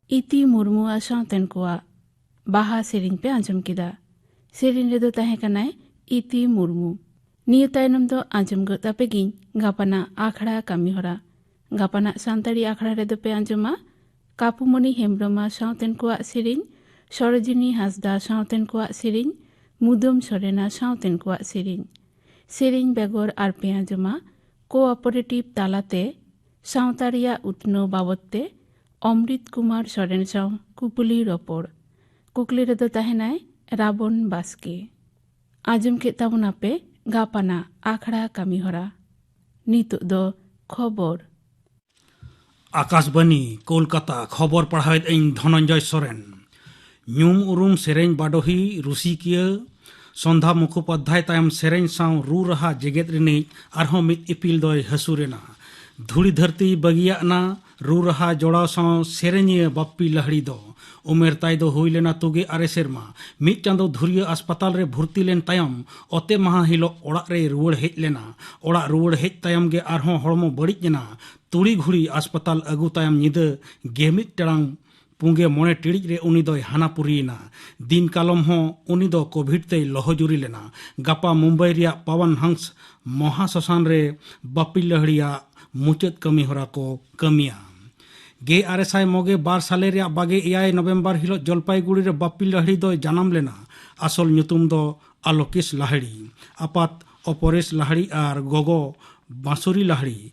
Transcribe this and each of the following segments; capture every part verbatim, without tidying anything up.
ᱤᱛᱤ ᱢᱩᱨᱢᱩ ᱟᱨ ᱥᱟᱶᱛᱮᱱ ᱠᱚᱣᱟᱜ ᱵᱟᱦᱟ ᱥᱮᱨᱮᱧ ᱯᱮ ᱟᱸᱡᱚᱢ ᱠᱮᱫᱟ᱾ ᱥᱮᱨᱮᱧ ᱨᱮᱫᱚ ᱛᱟᱦᱮᱸ ᱠᱟᱱᱟᱭ ᱤᱛᱤ ᱢᱩᱨᱢᱩ᱾ ᱱᱤᱭᱟᱹ ᱛᱟᱭᱱᱚᱢ ᱫᱚ ᱟᱸᱡᱚᱢ ᱜᱚᱫ ᱟᱯᱮ ᱜᱤᱧ ᱜᱟᱯᱟᱱᱟᱜ ᱟᱠᱷᱲᱟ ᱠᱟᱹᱢᱤᱦᱚᱨᱟ᱾ ᱜᱟᱯᱟᱱᱟᱜ ᱥᱟᱱᱛᱟᱲᱤ ᱟᱠᱷᱲᱟ ᱨᱮᱫᱚ ᱯᱮ ᱟᱸᱡᱚᱢᱟ ᱠᱟᱯᱩᱢᱚᱱᱤ ᱦᱮᱢᱵᱽᱨᱚᱢ ᱟᱨ ᱥᱟᱶᱛᱮᱱ ᱠᱚᱣᱟᱜ ᱥᱮᱨᱮᱧ, ᱥᱚᱨᱳᱡᱤᱱᱤ ᱦᱟᱸᱥᱫᱟ ᱥᱟᱶᱛᱮᱱ ᱠᱚᱣᱟᱜ ᱥᱮᱨᱮᱧ, ᱢᱩᱫᱟᱹᱢ ᱥᱚᱨᱮᱱ ᱟᱨ ᱥᱟᱶᱛᱮᱱ ᱠᱚᱣᱟᱜ ᱥᱮᱨᱮᱧ᱾ ᱥᱮᱨᱮᱧ ᱵᱮᱜᱚᱨ ᱟᱨ ᱯᱮ ᱟᱸᱡᱚᱢᱟ ᱠᱳᱚᱯᱟᱨᱮᱴᱤᱵᱷ ᱛᱟᱞᱟᱛᱮ ᱥᱟᱶᱛᱟ ᱨᱮᱭᱟᱜ ᱩᱛᱱᱟᱹᱣ ᱵᱟᱵᱚᱫ ᱛᱮ ᱚᱢᱨᱤᱛ ᱠᱩᱢᱟᱨ ᱥᱚᱨᱮᱱ ᱥᱟᱶ ᱠᱩᱯᱩᱞᱤ ᱨᱚᱯᱚᱲ᱾ ᱠᱩᱠᱞᱤ ᱨᱮᱫᱚ ᱛᱟᱦᱮᱱᱟᱭ ᱨᱟᱵᱚᱱ ᱵᱟᱥᱠᱮ᱾ ᱟᱸᱡᱚᱢ ᱠᱮᱫ ᱛᱟᱵᱚᱱᱟᱯᱮ ᱜᱟᱯᱟᱱᱟᱜ ᱟᱠᱷᱲᱟ ᱠᱟᱹᱢᱤᱦᱚᱨᱟ᱾ ᱱᱤᱛᱚᱜ ᱫᱚ ᱠᱷᱚᱵᱚᱨ᱾ ᱟᱠᱟᱥᱵᱟᱱᱤ, ᱠᱳᱞᱠᱟᱛᱟ᱾ ᱠᱷᱚᱵᱚᱨ ᱯᱟᱲᱦᱟᱣᱮᱫ ᱟᱹᱧ ᱫᱷᱚᱱᱚᱱᱡᱚᱭ ᱥᱚᱨᱮᱱ᱾ ᱧᱩᱢ ᱩᱨᱩᱢ ᱥᱮᱨᱮᱧ ᱵᱟᱰᱚᱦᱤ, ᱨᱩᱥᱤᱠᱤᱭᱟᱹ ᱥᱚᱱᱫᱷᱟ ᱢᱩᱠᱷᱳᱯᱟᱫᱽᱫᱷᱟᱭ ᱛᱟᱭᱚᱢ ᱥᱮᱨᱮᱧ ᱥᱟᱶ ᱨᱩ ᱨᱟᱦᱟ ᱡᱮᱜᱮᱛ ᱨᱤᱱᱤᱡ ᱟᱨᱦᱚᱸ ᱢᱤᱫ ᱤᱯᱤᱞ ᱫᱚᱭ ᱦᱟᱹᱥᱩᱨ ᱮᱱᱟ᱾ ᱫᱷᱩᱲᱤ ᱫᱷᱟᱹᱨᱛᱤᱭ ᱵᱟᱹᱜᱤᱭᱟᱜ ᱱᱟ᱾ ᱨᱩ ᱨᱟᱦᱟ ᱡᱚᱲᱟᱣ ᱥᱟᱶ ᱥᱮᱨᱮᱧᱤᱭᱟᱹ ᱵᱟᱯᱯᱤ ᱞᱟᱦᱲᱤ ᱫᱚ ᱩᱢᱮᱨ ᱛᱟᱭ ᱫᱚ ᱦᱩᱭ ᱞᱮᱱᱟ ᱛᱩᱜᱮ ᱟᱨᱮ ᱥᱮᱨᱢᱟ᱾ ᱢᱤᱫ ᱪᱟᱸᱫᱚ ᱫᱷᱩᱨᱭᱟᱹ ᱟᱥᱯᱟᱛᱟᱞ ᱨᱮ ᱵᱷᱩᱨᱛᱤ ᱞᱮᱱ ᱛᱟᱭᱚᱢ ᱚᱛᱮ ᱢᱟᱦᱟ ᱦᱤᱞᱳᱜ ᱚᱲᱟᱜ ᱨᱮᱭ ᱨᱩᱣᱟᱹᱲ ᱦᱮᱡ ᱞᱮᱱᱟ᱾ ᱚᱲᱟᱜ ᱨᱩᱣᱟᱹᱲ ᱦᱮᱡ ᱛᱟᱭᱚᱢ ᱜᱮ ᱟᱨᱦᱚᱸ ᱦᱚᱲᱢᱚ ᱵᱟᱹᱲᱤᱡ ᱮᱱᱟ᱾ ᱛᱩᱲᱤ ᱜᱷᱩᱲᱤ ᱟᱥᱯᱟᱛᱟᱞ ᱟᱹᱜᱩ ᱛᱟᱭᱚᱢ ᱧᱤᱫᱟᱹ ᱜᱮ ᱢᱤᱫ ᱴᱟᱲᱟᱝ ᱯᱩᱸᱜᱮ ᱢᱚᱬᱮ ᱴᱤᱲᱤᱡ ᱨᱮ ᱩᱱᱤ ᱫᱚᱭ ᱦᱟᱱᱟ ᱯᱩᱨᱤᱭᱮᱱᱟ᱾ ᱫᱤᱱ ᱠᱟᱞᱚᱢ ᱦᱚᱸ ᱩᱱᱤ ᱫᱚ ᱠᱳᱵᱷᱤᱰ ᱛᱮᱭ ᱞᱚᱦᱚᱡᱩᱨᱤ ᱞᱮᱱᱟ᱾ ᱜᱟᱯᱟ ᱢᱩᱢᱵᱟᱭ ᱨᱮᱭᱟᱜ ᱯᱟᱣᱟᱱ ᱦᱟᱝᱥ ᱢᱚᱦᱟᱥᱚᱥᱟᱱ ᱨᱮ ᱵᱟᱯᱤ ᱞᱟᱦᱲᱤᱭᱟᱜ ᱢᱩᱪᱟᱹᱫ ᱠᱟᱹᱢᱤ ᱦᱚᱨᱟ ᱠᱚ ᱠᱟᱹᱢᱤᱭᱟ᱾ ᱜᱮ ᱟᱨᱮ ᱥᱟᱭ ᱢᱚᱜᱮ ᱵᱟᱨ ᱥᱟᱞᱮ ᱨᱮᱭᱟᱜ ᱵᱟᱜᱮ ᱮᱭᱟᱭ ᱱᱚᱵᱷᱮᱢᱵᱚᱨ ᱦᱤᱞᱳᱜ ᱡᱚᱞᱯᱟᱭᱜᱩᱲᱤ ᱨᱮ ᱵᱟᱯᱤ ᱞᱟᱦᱲᱤ ᱫᱚᱭ ᱡᱟᱱᱟᱢ ᱞᱮᱱᱟ᱾ ᱟᱥᱚᱞ ᱧᱩᱛᱩᱢ ᱫᱚ ᱟᱞᱳᱠᱮᱥ ᱞᱟᱦᱲᱤ᱾ ᱟᱯᱟᱛ ᱚᱯᱚᱨᱮᱥ ᱞᱟᱦᱲᱤ ᱟᱨ ᱜᱚᱜᱚ ᱵᱟᱸᱥᱩᱨᱤ ᱞᱟᱦᱲᱤ᱾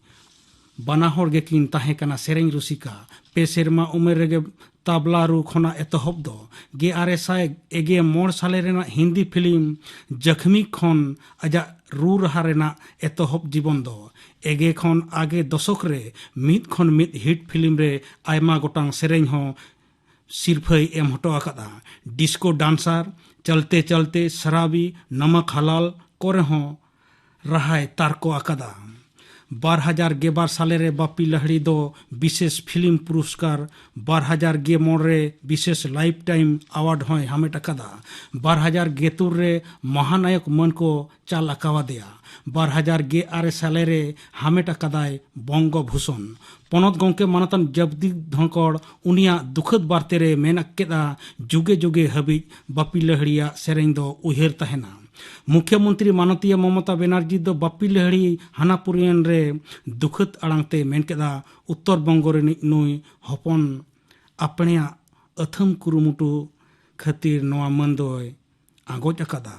ᱵᱟᱱᱟ ᱦᱚᱲ ᱜᱮᱠᱤᱱ ᱛᱟᱦᱮᱸ ᱠᱟᱱᱟ ᱥᱮᱨᱮᱧ ᱨᱩᱥᱤᱠᱟ᱾ ᱯᱮ ᱥᱮᱨᱢᱟ ᱩᱢᱮᱨ ᱨᱮᱜᱮ ᱛᱟᱵᱞᱟ ᱨᱩ ᱠᱷᱚᱱᱟᱜ ᱮᱛᱚᱦᱚᱵ ᱫᱚ᱾ ᱜᱮ ᱟᱨᱮ ᱥᱟᱭ ᱮᱜᱮ ᱢᱚᱬ ᱥᱟᱞᱮ ᱨᱮᱱᱟᱜ ᱦᱤᱱᱫᱤ ᱯᱷᱤᱞᱢ ᱡᱟᱠᱷᱢᱤ ᱠᱷᱚᱱ ᱟᱡᱟᱜ ᱨᱩ ᱨᱟᱦᱟ ᱨᱮᱱᱟᱜ ᱮᱛᱚᱦᱚᱵ ᱡᱤᱵᱚᱱ ᱫᱚ᱾ ᱮᱜᱮ ᱠᱷᱚᱱ ᱟᱜᱮ ᱫᱚᱥᱚᱠ ᱨᱮ ᱢᱤᱫ ᱠᱷᱚᱱ ᱢᱤᱫ ᱦᱤᱴ ᱯᱷᱤᱞᱢ ᱨᱮ ᱟᱭᱢᱟ ᱜᱚᱴᱟᱝ ᱥᱮᱨᱮᱧ ᱦᱚᱸ ᱥᱤᱨᱯᱷᱟᱹᱭ ᱮᱢ ᱦᱚᱴᱚ ᱟᱠᱟᱫᱼᱟ᱾ ᱰᱤᱥᱠᱳ ᱰᱟᱱᱥᱟᱨ, ᱪᱚᱞᱛᱮ ᱪᱚᱞᱛᱮ ᱥᱟᱨᱟᱵᱤ, ᱱᱟᱢᱟᱠ ᱦᱟᱞᱟᱞ ᱠᱚᱨᱮ ᱦᱚᱸ ᱨᱟᱦᱟᱭ ᱛᱟᱨᱠᱚ ᱟᱠᱟᱫᱟ᱾ ᱵᱟᱨ ᱦᱟᱡᱟᱨ ᱜᱮᱞ ᱵᱟᱨ ᱥᱟᱞᱮ ᱨᱮ ᱵᱟᱯᱤ ᱞᱟᱦᱲᱤ ᱫᱚ ᱵᱤᱥᱮᱥ ᱯᱷᱤᱞᱢ ᱯᱩᱨᱚᱥᱠᱟᱨ, ᱵᱟᱨ ᱦᱟᱡᱟᱨ ᱜᱮᱞ ᱢᱚᱬᱮ ᱨᱮ ᱵᱤᱥᱮᱥ ᱞᱟᱭᱤᱯᱷ ᱴᱟᱭᱤᱢ ᱟᱣᱟᱨᱰ ᱦᱚᱸᱭ ᱦᱟᱢᱮᱴ ᱟᱠᱟᱫᱟ᱾ ᱵᱟᱨ ᱦᱟᱡᱟᱨ ᱜᱮᱞ ᱛᱩᱨ ᱨᱮ ᱢᱚᱦᱟᱱᱟᱭᱚᱠ ᱢᱟᱹᱱ ᱠᱚ ᱪᱟᱞ ᱟᱠᱟᱣᱟᱫᱮᱭᱟ᱾ ᱵᱟᱨ ᱦᱟᱡᱟᱨ ᱜᱮᱞ ᱟᱨᱮ ᱥᱟᱞᱮ ᱨᱮ ᱦᱟᱢᱮᱴ ᱟᱠᱟᱫᱟᱭ ᱵᱚᱝᱜᱚ ᱵᱷᱩᱥᱚᱱ᱾ ᱯᱚᱱᱚᱛ ᱜᱚᱢᱠᱮ ᱢᱟᱱᱚᱛᱟᱱ ᱡᱚᱜᱽᱫᱤᱯ ᱫᱷᱚᱱᱠᱚᱲ ᱩᱱᱤᱭᱟᱜ ᱫᱩᱠᱷᱟᱹᱛ ᱵᱟᱨᱛᱮ ᱨᱮ ᱢᱮᱱ ᱠᱮᱫᱼᱟ, ᱡᱩᱜᱮ ᱡᱩᱜᱮ ᱦᱟᱹᱵᱤᱡ ᱵᱟᱯᱤ ᱞᱟᱹᱦᱲᱤᱭᱟᱜ ᱥᱮᱨᱮᱧ ᱫᱚ ᱩᱭᱦᱟᱹᱨ ᱛᱟᱦᱮᱱᱟ᱾ ᱢᱩᱠᱷᱭᱚᱢᱚᱱᱛᱨᱤ ᱢᱟᱱᱚᱛᱤᱭᱟᱹ ᱢᱚᱢᱚᱛᱟ ᱵᱮᱱᱟᱨᱡᱤ ᱫᱚ ᱵᱟᱯᱤ ᱞᱟᱹᱦᱲᱤ ᱦᱟᱱᱟᱯᱩᱨᱤᱭᱟᱱ ᱨᱮ ᱫᱩᱠᱷᱟᱹᱛ ᱟᱲᱟᱝ ᱛᱮ ᱢᱮᱱ ᱠᱮᱫᱼᱟ, ᱩᱛᱛᱚᱨ ᱵᱚᱝᱜᱚ ᱨᱤᱱᱤᱡ ᱱᱩᱭ ᱦᱚᱯᱚᱱ ᱟᱯᱲᱮᱭᱟᱜ ᱟᱹᱛᱷᱟᱹᱢ ᱠᱩᱨᱩᱢᱩᱴᱩ ᱠᱷᱟᱹᱛᱤᱨ ᱱᱚᱣᱟ ᱢᱟᱹᱱ ᱫᱚᱭ ᱟᱸᱜᱚᱪ ᱟᱠᱟᱫᱟ᱾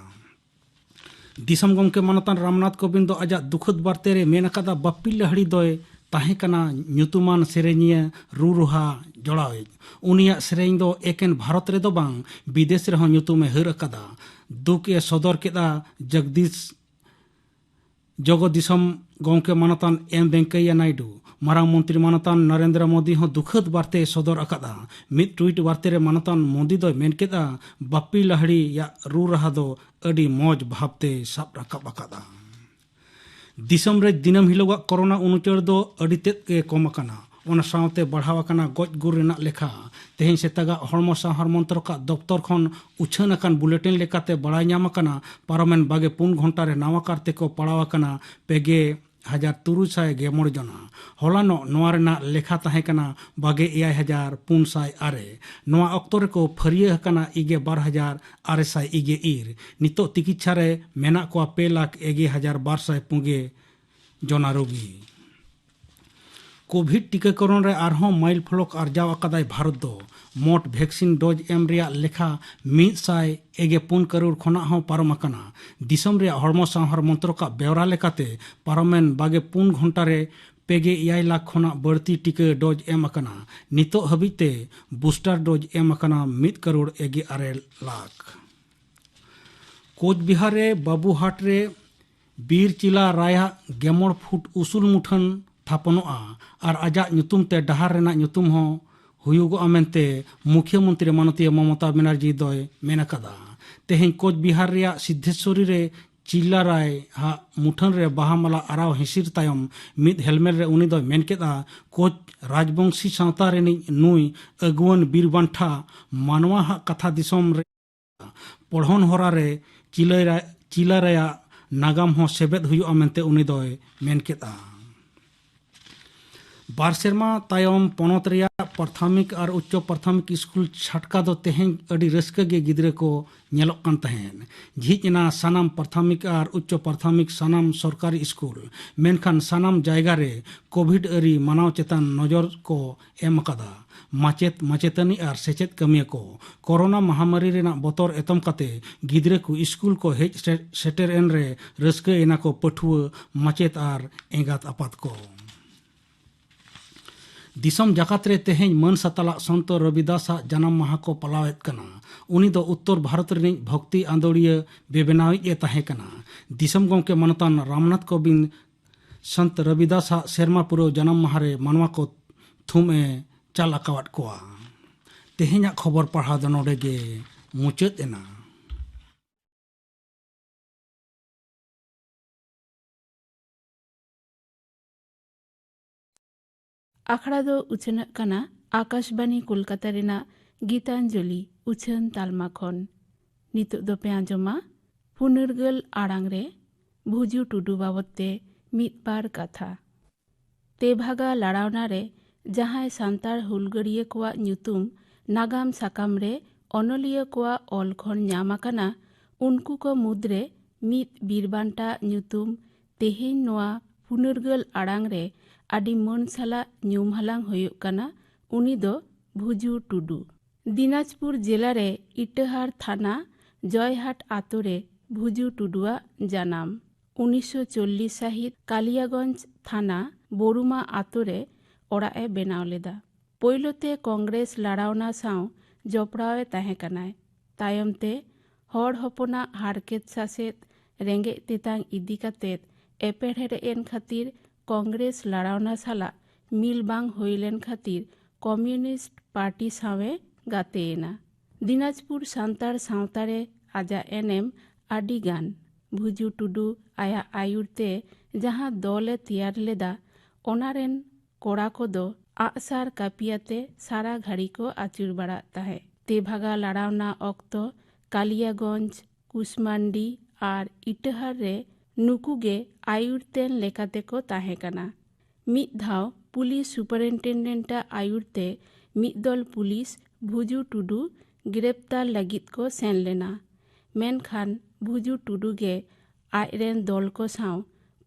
ᱫᱤᱥᱚᱢ ᱜᱚᱢᱠᱮ ᱢᱟᱱᱚᱛᱟᱱ ᱨᱟᱢᱱᱟᱛᱷ ᱠᱳᱵᱤᱱᱫ ᱫᱚ ᱟᱡᱟᱜ ᱫᱩᱠᱷᱟᱹᱛ ᱵᱟᱨᱛᱮ ᱨᱮ ᱢᱮᱱ ᱟᱠᱟᱫᱟ, ᱵᱟᱯᱤ ᱞᱟᱦᱲᱤ ᱫᱚᱭ ᱛᱟᱦᱮᱸ ᱠᱟᱱᱟ ᱧᱩᱛᱩᱢᱟᱱ ᱥᱮᱨᱮᱧᱤᱭᱟᱹ, ᱨᱩ ᱨᱩᱦᱟ ᱡᱚᱲᱟᱣᱤᱡ᱾ ᱩᱱᱤᱭᱟᱜ ᱥᱮᱨᱮᱧ ᱫᱚ ᱮᱠᱮᱱ ᱵᱷᱟᱨᱚᱛ ᱨᱮᱫᱚ ᱵᱟᱝ, ᱵᱤᱫᱮᱥ ᱨᱮᱦᱚᱸ ᱧᱩᱛᱩᱢᱮ ᱦᱟᱹᱨ ᱟᱠᱟᱫᱟ᱾ ᱫᱩᱠ ᱮ ᱥᱚᱫᱚᱨ ᱠᱮᱫᱟ ᱡᱚᱜᱽᱫᱤᱥ ᱡᱚᱜᱚ ᱫᱤᱥᱚᱢ ᱜᱚᱢᱠᱮ ᱢᱟᱱᱚᱛᱟᱱ ᱮᱢ ᱵᱮᱝᱠᱟᱭᱟ ᱱᱟᱭᱰᱩ, ᱢᱟᱨᱟᱝ ᱢᱚᱱᱛᱨᱤ ᱢᱟᱱᱚᱛᱟᱱ ᱱᱚᱨᱮᱱᱫᱨᱚ ᱢᱳᱫᱤ ᱦᱚᱸ ᱫᱩᱠᱷᱟᱹᱛ ᱵᱟᱨᱛᱮᱭ ᱥᱚᱫᱚᱨ ᱟᱠᱟᱫᱼᱟ᱾ ᱢᱤᱫ ᱴᱩᱭᱤᱴ ᱵᱟᱨᱛᱮ ᱨᱮ ᱢᱟᱱᱚᱛᱟᱱ ᱢᱳᱫᱤ ᱫᱚᱭ ᱢᱮᱱ ᱠᱮᱫᱼᱟ, ᱵᱟᱯᱤ ᱞᱟᱦᱲᱤᱭᱟᱜ ᱨᱩ ᱨᱟᱦᱟ ᱫᱚ ᱟᱹᱰᱤ ᱢᱚᱡᱽ ᱵᱷᱟᱵᱽᱛᱮᱭ ᱥᱟᱵ ᱨᱟᱠᱟᱵ ᱟᱠᱟᱫᱼᱟ᱾ ᱫᱤᱥᱚᱢ ᱨᱮ ᱫᱤᱱᱟᱹᱢ ᱦᱤᱞᱳᱜᱟᱜ ᱠᱳᱨᱳᱱᱟ ᱩᱱᱩᱪᱟᱹᱲ ᱫᱚ ᱟᱹᱰᱤ ᱛᱮᱫ ᱜᱮ ᱠᱚᱢ ᱟᱠᱟᱱᱟ᱾ ᱚᱱᱟ ᱥᱟᱶᱛᱮ ᱵᱟᱲᱦᱟᱣ ᱟᱠᱟᱱᱟ ᱜᱚᱡ ᱜᱩᱨ ᱨᱮᱱᱟᱜ ᱞᱮᱠᱷᱟ᱾ ᱛᱮᱦᱮᱧ ᱥᱮᱛᱟᱜᱟᱜ ᱦᱚᱲᱢᱚ ᱥᱟᱶᱟᱨ ᱢᱚᱱᱛᱨᱚᱠᱟᱜ ᱫᱚᱯᱛᱚᱨ ᱠᱷᱚᱱ ᱩᱪᱷᱟᱹᱱ ᱟᱠᱟᱱ ᱵᱩᱞᱮᱴᱤᱱ ᱞᱮᱠᱟᱛᱮ ᱵᱟᱲᱟᱭ ᱧᱟᱢ ᱟᱠᱟᱱᱟ, ᱯᱟᱨᱚᱢᱮᱱ ᱵᱟᱜᱮ ᱯᱩᱱ ᱜᱷᱚᱱᱴᱟ ᱨᱮ ᱱᱟᱣᱟ ᱠᱟᱨ ᱛᱮᱠᱚ ᱯᱟᱲᱟᱣ ᱟᱠᱟᱱᱟ ᱯᱮ ᱜᱮ ᱦᱟᱡᱟᱨ ᱛᱩᱨᱩᱭ ᱥᱟᱭ ᱜᱮᱞ ᱢᱚᱬᱮ ᱡᱚᱱᱟ᱾ ᱦᱚᱞᱟᱱᱚᱜ ᱱᱚᱣᱟ ᱨᱮᱱᱟᱜ ᱞᱮᱠᱷᱟ ᱛᱟᱦᱮᱸ ᱠᱟᱱᱟ ᱵᱟᱜᱮ ᱮᱭᱟᱭ ᱦᱟᱡᱟᱨ ᱯᱩᱱ ᱥᱟᱭ ᱟᱨᱮ᱾ ᱱᱚᱣᱟ ᱚᱠᱛᱚ ᱨᱮᱠᱚ ᱯᱷᱟᱹᱨᱭᱟᱹ ᱟᱠᱟᱱᱟ ᱤᱜᱮ ᱵᱟᱨ ᱦᱟᱡᱟᱨ ᱟᱨᱮ ᱥᱟᱭ ᱤᱜᱮ ᱤᱨ᱾ ᱱᱤᱛᱚᱜ ᱛᱤᱠᱤᱪᱷᱟ ᱨᱮ ᱢᱮᱱᱟᱜ ᱠᱚᱣᱟ ᱯᱮ ᱞᱟᱠᱷ ᱮᱜᱮ ᱦᱟᱡᱟᱨ ᱵᱟᱨ ᱥᱟᱭ ᱯᱩᱱᱜᱮ ᱡᱚᱱᱟ ᱨᱳᱜᱤ᱾ ᱠᱳᱵᱷᱤᱰ ᱴᱤᱠᱟᱹᱠᱚᱨᱚᱱ ᱨᱮ ᱟᱨᱦᱚᱸ ᱢᱟᱭᱤᱞ ᱯᱷᱚᱞᱚᱠ ᱟᱨᱡᱟᱣ ᱟᱠᱟᱫᱟᱭ ᱵᱷᱟᱨᱚᱛ ᱫᱚ᱾ ᱢᱳᱴ ᱵᱷᱮᱠᱥᱤᱱ ᱰᱳᱡᱽ ᱮᱢ ᱨᱮᱭᱟᱜ ᱞᱮᱠᱷᱟ ᱢᱤᱫ ᱥᱟᱭ ᱮᱜᱮ ᱯᱩᱱ ᱠᱟᱨᱳᱲ ᱠᱷᱚᱱᱟᱜ ᱦᱚᱸ ᱯᱟᱨᱚᱢ ᱟᱠᱟᱱᱟ᱾ ᱫᱤᱥᱚᱢ ᱨᱮᱭᱟᱜ ᱦᱚᱲᱢᱚ ᱥᱟᱶᱟᱨ ᱢᱚᱱᱛᱨᱚᱠᱟᱜ ᱵᱮᱣᱨᱟ ᱞᱮᱠᱟᱛᱮ, ᱯᱟᱨᱚᱢᱮᱱ ᱵᱟᱜᱮ ᱯᱩᱱ ᱜᱷᱚᱱᱴᱟ ᱨᱮ ᱯᱮ ᱜᱮ ᱮᱭᱟᱭ ᱞᱟᱠᱷ ᱠᱷᱚᱱᱟᱜ ᱵᱟᱹᱲᱛᱤ ᱴᱤᱠᱟᱹ ᱰᱳᱡᱽ ᱮᱢ ᱟᱠᱟᱱᱟ᱾ ᱱᱤᱛᱚᱜ ᱦᱟᱹᱵᱤᱡ ᱛᱮ ᱵᱩᱥᱴᱟᱨ ᱰᱳᱡᱽ ᱮᱢ ᱟᱠᱟᱱᱟ ᱢᱤᱫ ᱠᱟᱨᱳᱲ ᱮᱜᱮ ᱟᱨᱮ ᱞᱟᱠᱷ᱾ ᱠᱳᱪᱵᱤᱦᱟᱨ ᱨᱮ ᱵᱟᱵᱩᱦᱟᱴ ᱨᱮ ᱵᱤᱨ ᱪᱤᱞᱟ ᱨᱟᱭᱟᱜ ᱜᱮᱢᱚᱬ ᱯᱷᱩᱴ ᱩᱥᱩᱞ ᱢᱩᱴᱷᱟᱹᱱ ᱛᱷᱟᱯᱚᱱᱚᱜᱼᱟ ᱟᱨ ᱟᱡᱟᱜ ᱧᱩᱛᱩᱢ ᱛᱮ ᱰᱟᱦᱟᱨ ᱨᱮᱱᱟᱜ ᱧᱩᱛᱩᱢ ᱦᱚᱸ ᱦᱩᱭᱩᱜᱚᱜᱼᱟ ᱢᱮᱱᱛᱮ ᱢᱩᱠᱷᱭᱟᱹ ᱢᱚᱱᱛᱨᱤ ᱢᱟᱱᱚᱛᱤᱭᱟᱹ ᱢᱚᱢᱚᱛᱟ ᱵᱮᱱᱟᱨᱡᱤ ᱫᱚᱭ ᱢᱮᱱ ᱟᱠᱟᱫᱟ᱾ ᱛᱮᱦᱮᱧ ᱠᱳᱪᱵᱤᱦᱟᱨ ᱨᱮᱭᱟᱜ ᱥᱤᱫᱽᱫᱷᱮᱥᱣᱚᱨᱤ ᱨᱮ ᱪᱤᱞᱞᱟᱨᱟᱭ ᱦᱟᱜ ᱢᱩᱴᱷᱟᱹᱱ ᱨᱮ ᱵᱟᱦᱟ ᱢᱟᱞᱟ ᱟᱨᱟᱣ ᱦᱤᱥᱤᱨ ᱛᱟᱭᱚᱢ ᱢᱤᱫ ᱦᱮᱞᱢᱮᱞ ᱨᱮ ᱩᱱᱤ ᱫᱚᱭ ᱢᱮᱱ ᱠᱮᱫᱼᱟ, ᱠᱳᱪ ᱨᱟᱡᱽᱵᱚᱝᱥᱤ ᱥᱟᱶᱛᱟ ᱨᱤᱱᱤᱡ ᱱᱩᱭ ᱟᱹᱜᱩᱣᱟᱹᱱ ᱵᱤᱨ ᱵᱟᱱᱴᱷᱟ ᱢᱟᱱᱣᱟ ᱦᱟᱜ ᱠᱟᱛᱷᱟ ᱫᱤᱥᱚᱢ ᱨᱮ ᱯᱚᱲᱦᱚᱱ ᱦᱚᱨᱟ ᱨᱮ ᱪᱤᱞᱟᱹᱨᱟ-, ᱪᱤᱞᱟᱨᱟᱭᱟᱜ ᱱᱟᱜᱟᱢ ᱦᱚᱸ ᱥᱮᱵᱮᱫ ᱦᱩᱭᱩᱜᱼᱟ ᱢᱮᱱᱛᱮ ᱩᱱᱤ ᱫᱚᱭ ᱢᱮᱱ ᱠᱮᱫᱼᱟ᱾ ᱵᱟᱨ ᱥᱮᱨᱢᱟ ᱛᱟᱭᱚᱢ ᱯᱚᱱᱚᱛ ᱨᱮᱭᱟᱜ ᱯᱨᱟᱛᱷᱚᱢᱤᱠ ᱟᱨ ᱩᱪᱪᱚ ᱯᱨᱟᱛᱷᱚᱢᱤᱠ ᱥᱠᱩᱞ ᱪᱷᱟᱴᱠᱟ ᱫᱚ ᱛᱮᱦᱮᱧ ᱟᱹᱰᱤ ᱨᱟᱹᱥᱠᱟᱹ ᱜᱮ ᱜᱤᱫᱽᱨᱟᱹ ᱠᱚ ᱧᱮᱞᱚᱜ ᱠᱟᱱ ᱛᱟᱦᱮᱸᱫ᱾ ᱡᱷᱤᱡ ᱮᱱᱟ ᱥᱟᱱᱟᱢ ᱯᱨᱟᱛᱷᱚᱢᱤᱠ ᱟᱨ ᱩᱪᱪᱚ ᱯᱨᱟᱛᱷᱚᱢᱤᱠ ᱥᱟᱱᱟᱢ ᱥᱚᱨᱠᱟᱨᱤ ᱥᱠᱩᱞ, ᱢᱮᱱᱠᱷᱟᱱ ᱥᱟᱱᱟᱢ ᱡᱟᱭᱜᱟ ᱨᱮ ᱠᱳᱵᱷᱤᱰ ᱟᱹᱨᱤ ᱢᱟᱱᱟᱣ ᱪᱮᱛᱟᱱ ᱱᱚᱡᱚᱨ ᱠᱚ ᱮᱢ ᱟᱠᱟᱫᱟ᱾ ᱢᱟᱪᱮᱫ, ᱢᱟᱪᱮᱛᱟᱹᱱᱤ ᱟᱨ ᱥᱮᱪᱮᱫ ᱠᱟᱹᱢᱤᱭᱟᱹ ᱠᱚ ᱠᱳᱨᱳᱱᱟ ᱢᱟᱦᱟᱢᱟᱨᱤ ᱨᱮᱱᱟᱜ ᱵᱚᱛᱚᱨ ᱮᱛᱚᱢ ᱠᱟᱛᱮ ᱜᱤᱫᱽᱨᱟᱹ ᱠᱚ ᱥᱠᱩᱞ ᱠᱚ ᱦᱮᱡ ᱥᱮ-, ᱥᱮᱴᱮᱨ ᱮᱱ ᱨᱮ ᱨᱟᱹᱥᱠᱟᱹ ᱮᱱᱟ ᱠᱚ ᱯᱟᱹᱴᱷᱩᱣᱟᱹ, ᱢᱟᱪᱮᱫ ᱟᱨ ᱮᱸᱜᱟᱛ ᱟᱯᱟᱛ ᱠᱚ᱾ ᱫᱤᱥᱚᱢ ᱡᱟᱠᱟᱛ ᱨᱮ ᱛᱮᱦᱮᱧ ᱢᱟᱹᱱ ᱥᱟᱛᱟᱞᱟᱜ ᱥᱚᱱᱛᱚ ᱨᱚᱵᱤᱫᱟᱥ ᱟᱜ ᱡᱟᱱᱟᱢ ᱢᱟᱦᱟ ᱠᱚ ᱯᱟᱞᱟᱣᱮᱫ ᱠᱟᱱᱟ᱾ ᱩᱱᱤ ᱫᱚ ᱩᱛᱛᱚᱨ ᱵᱷᱟᱨᱚᱛ ᱨᱤᱱᱤᱡ ᱵᱷᱚᱠᱛᱤ ᱟᱸᱫᱳᱲᱤᱭᱟᱹ ᱵᱮᱵᱮᱱᱟᱣᱤᱡ ᱮ ᱛᱟᱦᱮᱸ ᱠᱟᱱᱟ᱾ ᱫᱤᱥᱚᱢ ᱜᱚᱢᱠᱮ ᱢᱟᱱᱚᱛᱟᱱ ᱨᱟᱢᱱᱟᱛᱷ ᱠᱳᱵᱤᱱᱫᱽ ᱥᱚᱱᱛ ᱨᱚᱵᱤᱫᱟᱥ ᱟᱜ ᱥᱮᱨᱢᱟ ᱯᱩᱨᱟᱹᱣ ᱡᱟᱱᱟᱢ ᱢᱟᱦᱟ ᱨᱮ ᱢᱟᱱᱣᱟ ᱠᱚ ᱛᱷᱩᱢ ᱮ ᱪᱟᱞ ᱟᱠᱟᱣᱟᱫ ᱠᱚᱣᱟ᱾ ᱛᱮᱦᱮᱧᱟᱜ ᱠᱷᱚᱵᱚᱨ ᱯᱟᱲᱦᱟᱣ ᱫᱚ ᱱᱚᱰᱮ ᱜᱮ ᱢᱩᱪᱟᱹᱫ ᱮᱱᱟ᱾ ᱟᱠᱷᱲᱟ ᱫᱚ ᱩᱪᱷᱟᱹᱱᱚᱜ ᱠᱟᱱᱟ ᱟᱠᱟᱥᱵᱟᱱᱤ ᱠᱳᱞᱠᱟᱛᱟ ᱨᱮᱱᱟᱜ ᱜᱤᱛᱟᱧᱡᱚᱞᱤ ᱩᱪᱷᱟᱹᱱ ᱛᱟᱞᱢᱟ ᱠᱷᱚᱱ᱾ ᱱᱤᱛᱚᱜ ᱫᱚᱯᱮ ᱟᱸᱡᱚᱢᱟ ᱯᱷᱩᱱᱟᱹᱨᱜᱟᱹᱞ ᱟᱲᱟᱝ ᱨᱮ ᱵᱷᱩᱡᱩ ᱴᱩᱰᱩ ᱵᱟᱵᱚᱛ ᱛᱮ ᱢᱤᱫ ᱵᱟᱨ ᱠᱟᱛᱷᱟ᱾ ᱛᱮᱵᱷᱟᱜᱟ ᱞᱟᱲᱟᱣᱱᱟ ᱨᱮ ᱡᱟᱦᱟᱸᱭ ᱥᱟᱱᱛᱟᱲ ᱦᱩᱞᱜᱟᱹᱨᱤᱭᱟᱹ ᱠᱚᱣᱟᱜ ᱧᱩᱛᱩᱢ ᱱᱟᱜᱟᱢ ᱥᱟᱠᱟᱢ ᱨᱮ ᱚᱱᱚᱞᱤᱭᱟᱹ ᱠᱚᱣᱟᱜ ᱚᱞ ᱠᱷᱚᱱ ᱧᱟᱢ ᱟᱠᱟᱱᱟ, ᱩᱱᱠᱩ ᱠᱚ ᱢᱩᱫᱽᱨᱮ ᱢᱤᱫ ᱵᱤᱨᱵᱟᱱᱴᱟ ᱧᱩᱛᱩᱢ ᱛᱮᱦᱮᱧ ᱱᱚᱣᱟ ᱯᱷᱩᱱᱟᱹᱨᱜᱟᱹᱞ ᱟᱲᱟᱝ ᱨᱮ ᱟᱹᱰᱤ ᱢᱟᱹᱱ ᱥᱟᱞᱟᱜ ᱧᱩᱢ ᱦᱟᱞᱟᱝ ᱦᱩᱭᱩᱜ ᱠᱟᱱᱟ, ᱩᱱᱤ ᱫᱚ ᱵᱷᱩᱡᱩ ᱴᱩᱰᱩ᱾ ᱫᱤᱱᱟᱡᱽᱯᱩᱨ ᱡᱮᱞᱟ ᱨᱮ ᱤᱴᱟᱹᱦᱟᱨ ᱛᱷᱟᱱᱟ ᱡᱚᱭᱦᱟᱴ ᱟᱛᱳ ᱨᱮ ᱵᱷᱩᱡᱩ ᱴᱩᱰᱩᱣᱟᱜ ᱡᱟᱱᱟᱢ᱾ ᱩᱱᱤᱥᱥᱚ ᱪᱚᱞᱞᱤᱥ ᱥᱟᱹᱦᱤᱛ ᱠᱟᱞᱤᱭᱟᱜᱚᱸᱡᱽ ᱛᱷᱟᱱᱟ ᱵᱚᱨᱩᱢᱟ ᱟᱛᱳ ᱨᱮ ᱚᱲᱟᱜ ᱮ ᱵᱮᱱᱟᱣ ᱞᱮᱫᱟ᱾ ᱯᱳᱭᱞᱳ ᱛᱮ ᱠᱚᱝᱜᱨᱮᱥ ᱞᱟᱲᱟᱣᱱᱟ ᱥᱟᱶ ᱡᱚᱯᱲᱟᱣ ᱮ ᱛᱟᱦᱮᱸ ᱠᱟᱱᱟᱭ᱾ ᱛᱟᱭᱚᱢ ᱛᱮ ᱦᱚᱲ ᱦᱚᱯᱚᱱᱟᱜ ᱦᱟᱨᱠᱮᱛ ᱥᱟᱥᱮᱛ, ᱨᱮᱸᱜᱮᱡ ᱛᱮᱛᱟᱝ ᱤᱫᱤ ᱠᱟᱛᱮ ᱮᱯᱮᱨᱦᱮᱸᱰᱮᱡ ᱮᱱ ᱠᱷᱟᱹᱛᱤᱨ ᱠᱚᱝᱜᱨᱮᱥ ᱞᱟᱲᱟᱣᱱᱟ ᱥᱟᱞᱟᱜ ᱢᱤᱞ ᱵᱟᱝ ᱦᱩᱭ ᱞᱮᱱ ᱠᱷᱟᱹᱛᱤᱨ ᱠᱚᱢᱭᱩᱱᱤᱥᱴ ᱯᱟᱨᱴᱤ ᱥᱟᱶ ᱮ ᱜᱟᱛᱮ ᱮᱱᱟ᱾ ᱫᱤᱱᱟᱡᱽᱯᱩᱨ ᱥᱟᱱᱛᱟᱲ ᱥᱟᱶᱛᱟ ᱨᱮ ᱟᱡᱟᱜ ᱮᱱᱮᱢ ᱟᱹᱰᱤ ᱜᱟᱱ᱾ ᱵᱷᱩᱡᱩ ᱴᱩᱰᱩ ᱟᱭᱟᱜ ᱟᱹᱭᱩᱨ ᱛᱮ ᱡᱟᱦᱟᱸ ᱫᱚᱞ ᱮ ᱛᱮᱭᱟᱨ ᱞᱮᱫᱟ, ᱚᱱᱟ ᱨᱮᱱ ᱠᱚᱲᱟ ᱠᱚᱫᱚ ᱟᱜᱼᱥᱟᱨ ᱠᱟᱹᱯᱤᱭᱟᱛᱮ ᱥᱟᱨᱟ ᱜᱷᱟᱹᱲᱤ ᱠᱚ ᱟᱹᱪᱩᱨ ᱵᱟᱲᱟᱜ ᱛᱟᱦᱮᱸᱫ᱾ ᱛᱮᱵᱷᱟᱜᱟ ᱞᱟᱲᱟᱣᱱᱟ ᱚᱠᱛᱚ ᱠᱟᱞᱤᱭᱟᱜᱚᱸᱡᱽ, ᱠᱩᱥᱢᱟᱱᱰᱤ ᱟᱨ ᱤᱴᱟᱹᱦᱟᱨ ᱨᱮ ᱱᱩᱠᱩ ᱜᱮ ᱟᱹᱭᱩᱨ ᱛᱮᱱ ᱞᱮᱠᱟᱛᱮ ᱠᱚ ᱛᱟᱦᱮᱸ ᱠᱟᱱᱟ᱾ ᱢᱤᱫ ᱫᱷᱟᱣ ᱯᱩᱞᱤᱥ ᱥᱩᱯᱟᱨᱤᱱᱴᱮᱱᱰᱮᱱᱴ ᱟᱜ ᱟᱹᱭᱩᱨ ᱛᱮ ᱢᱤᱫ ᱫᱚᱞ ᱯᱩᱞᱤᱥ ᱵᱷᱩᱡᱩ ᱴᱩᱰᱩ ᱜᱨᱮᱯᱛᱟᱨ ᱞᱟᱹᱜᱤᱫ ᱠᱚ ᱥᱮᱱ ᱞᱮᱱᱟ᱾ ᱢᱮᱱᱠᱷᱟᱱ ᱵᱷᱩᱡᱩ ᱴᱩᱰᱩ ᱜᱮ ᱟᱡ ᱨᱮᱱ ᱫᱚᱞ ᱠᱚ ᱥᱟᱶ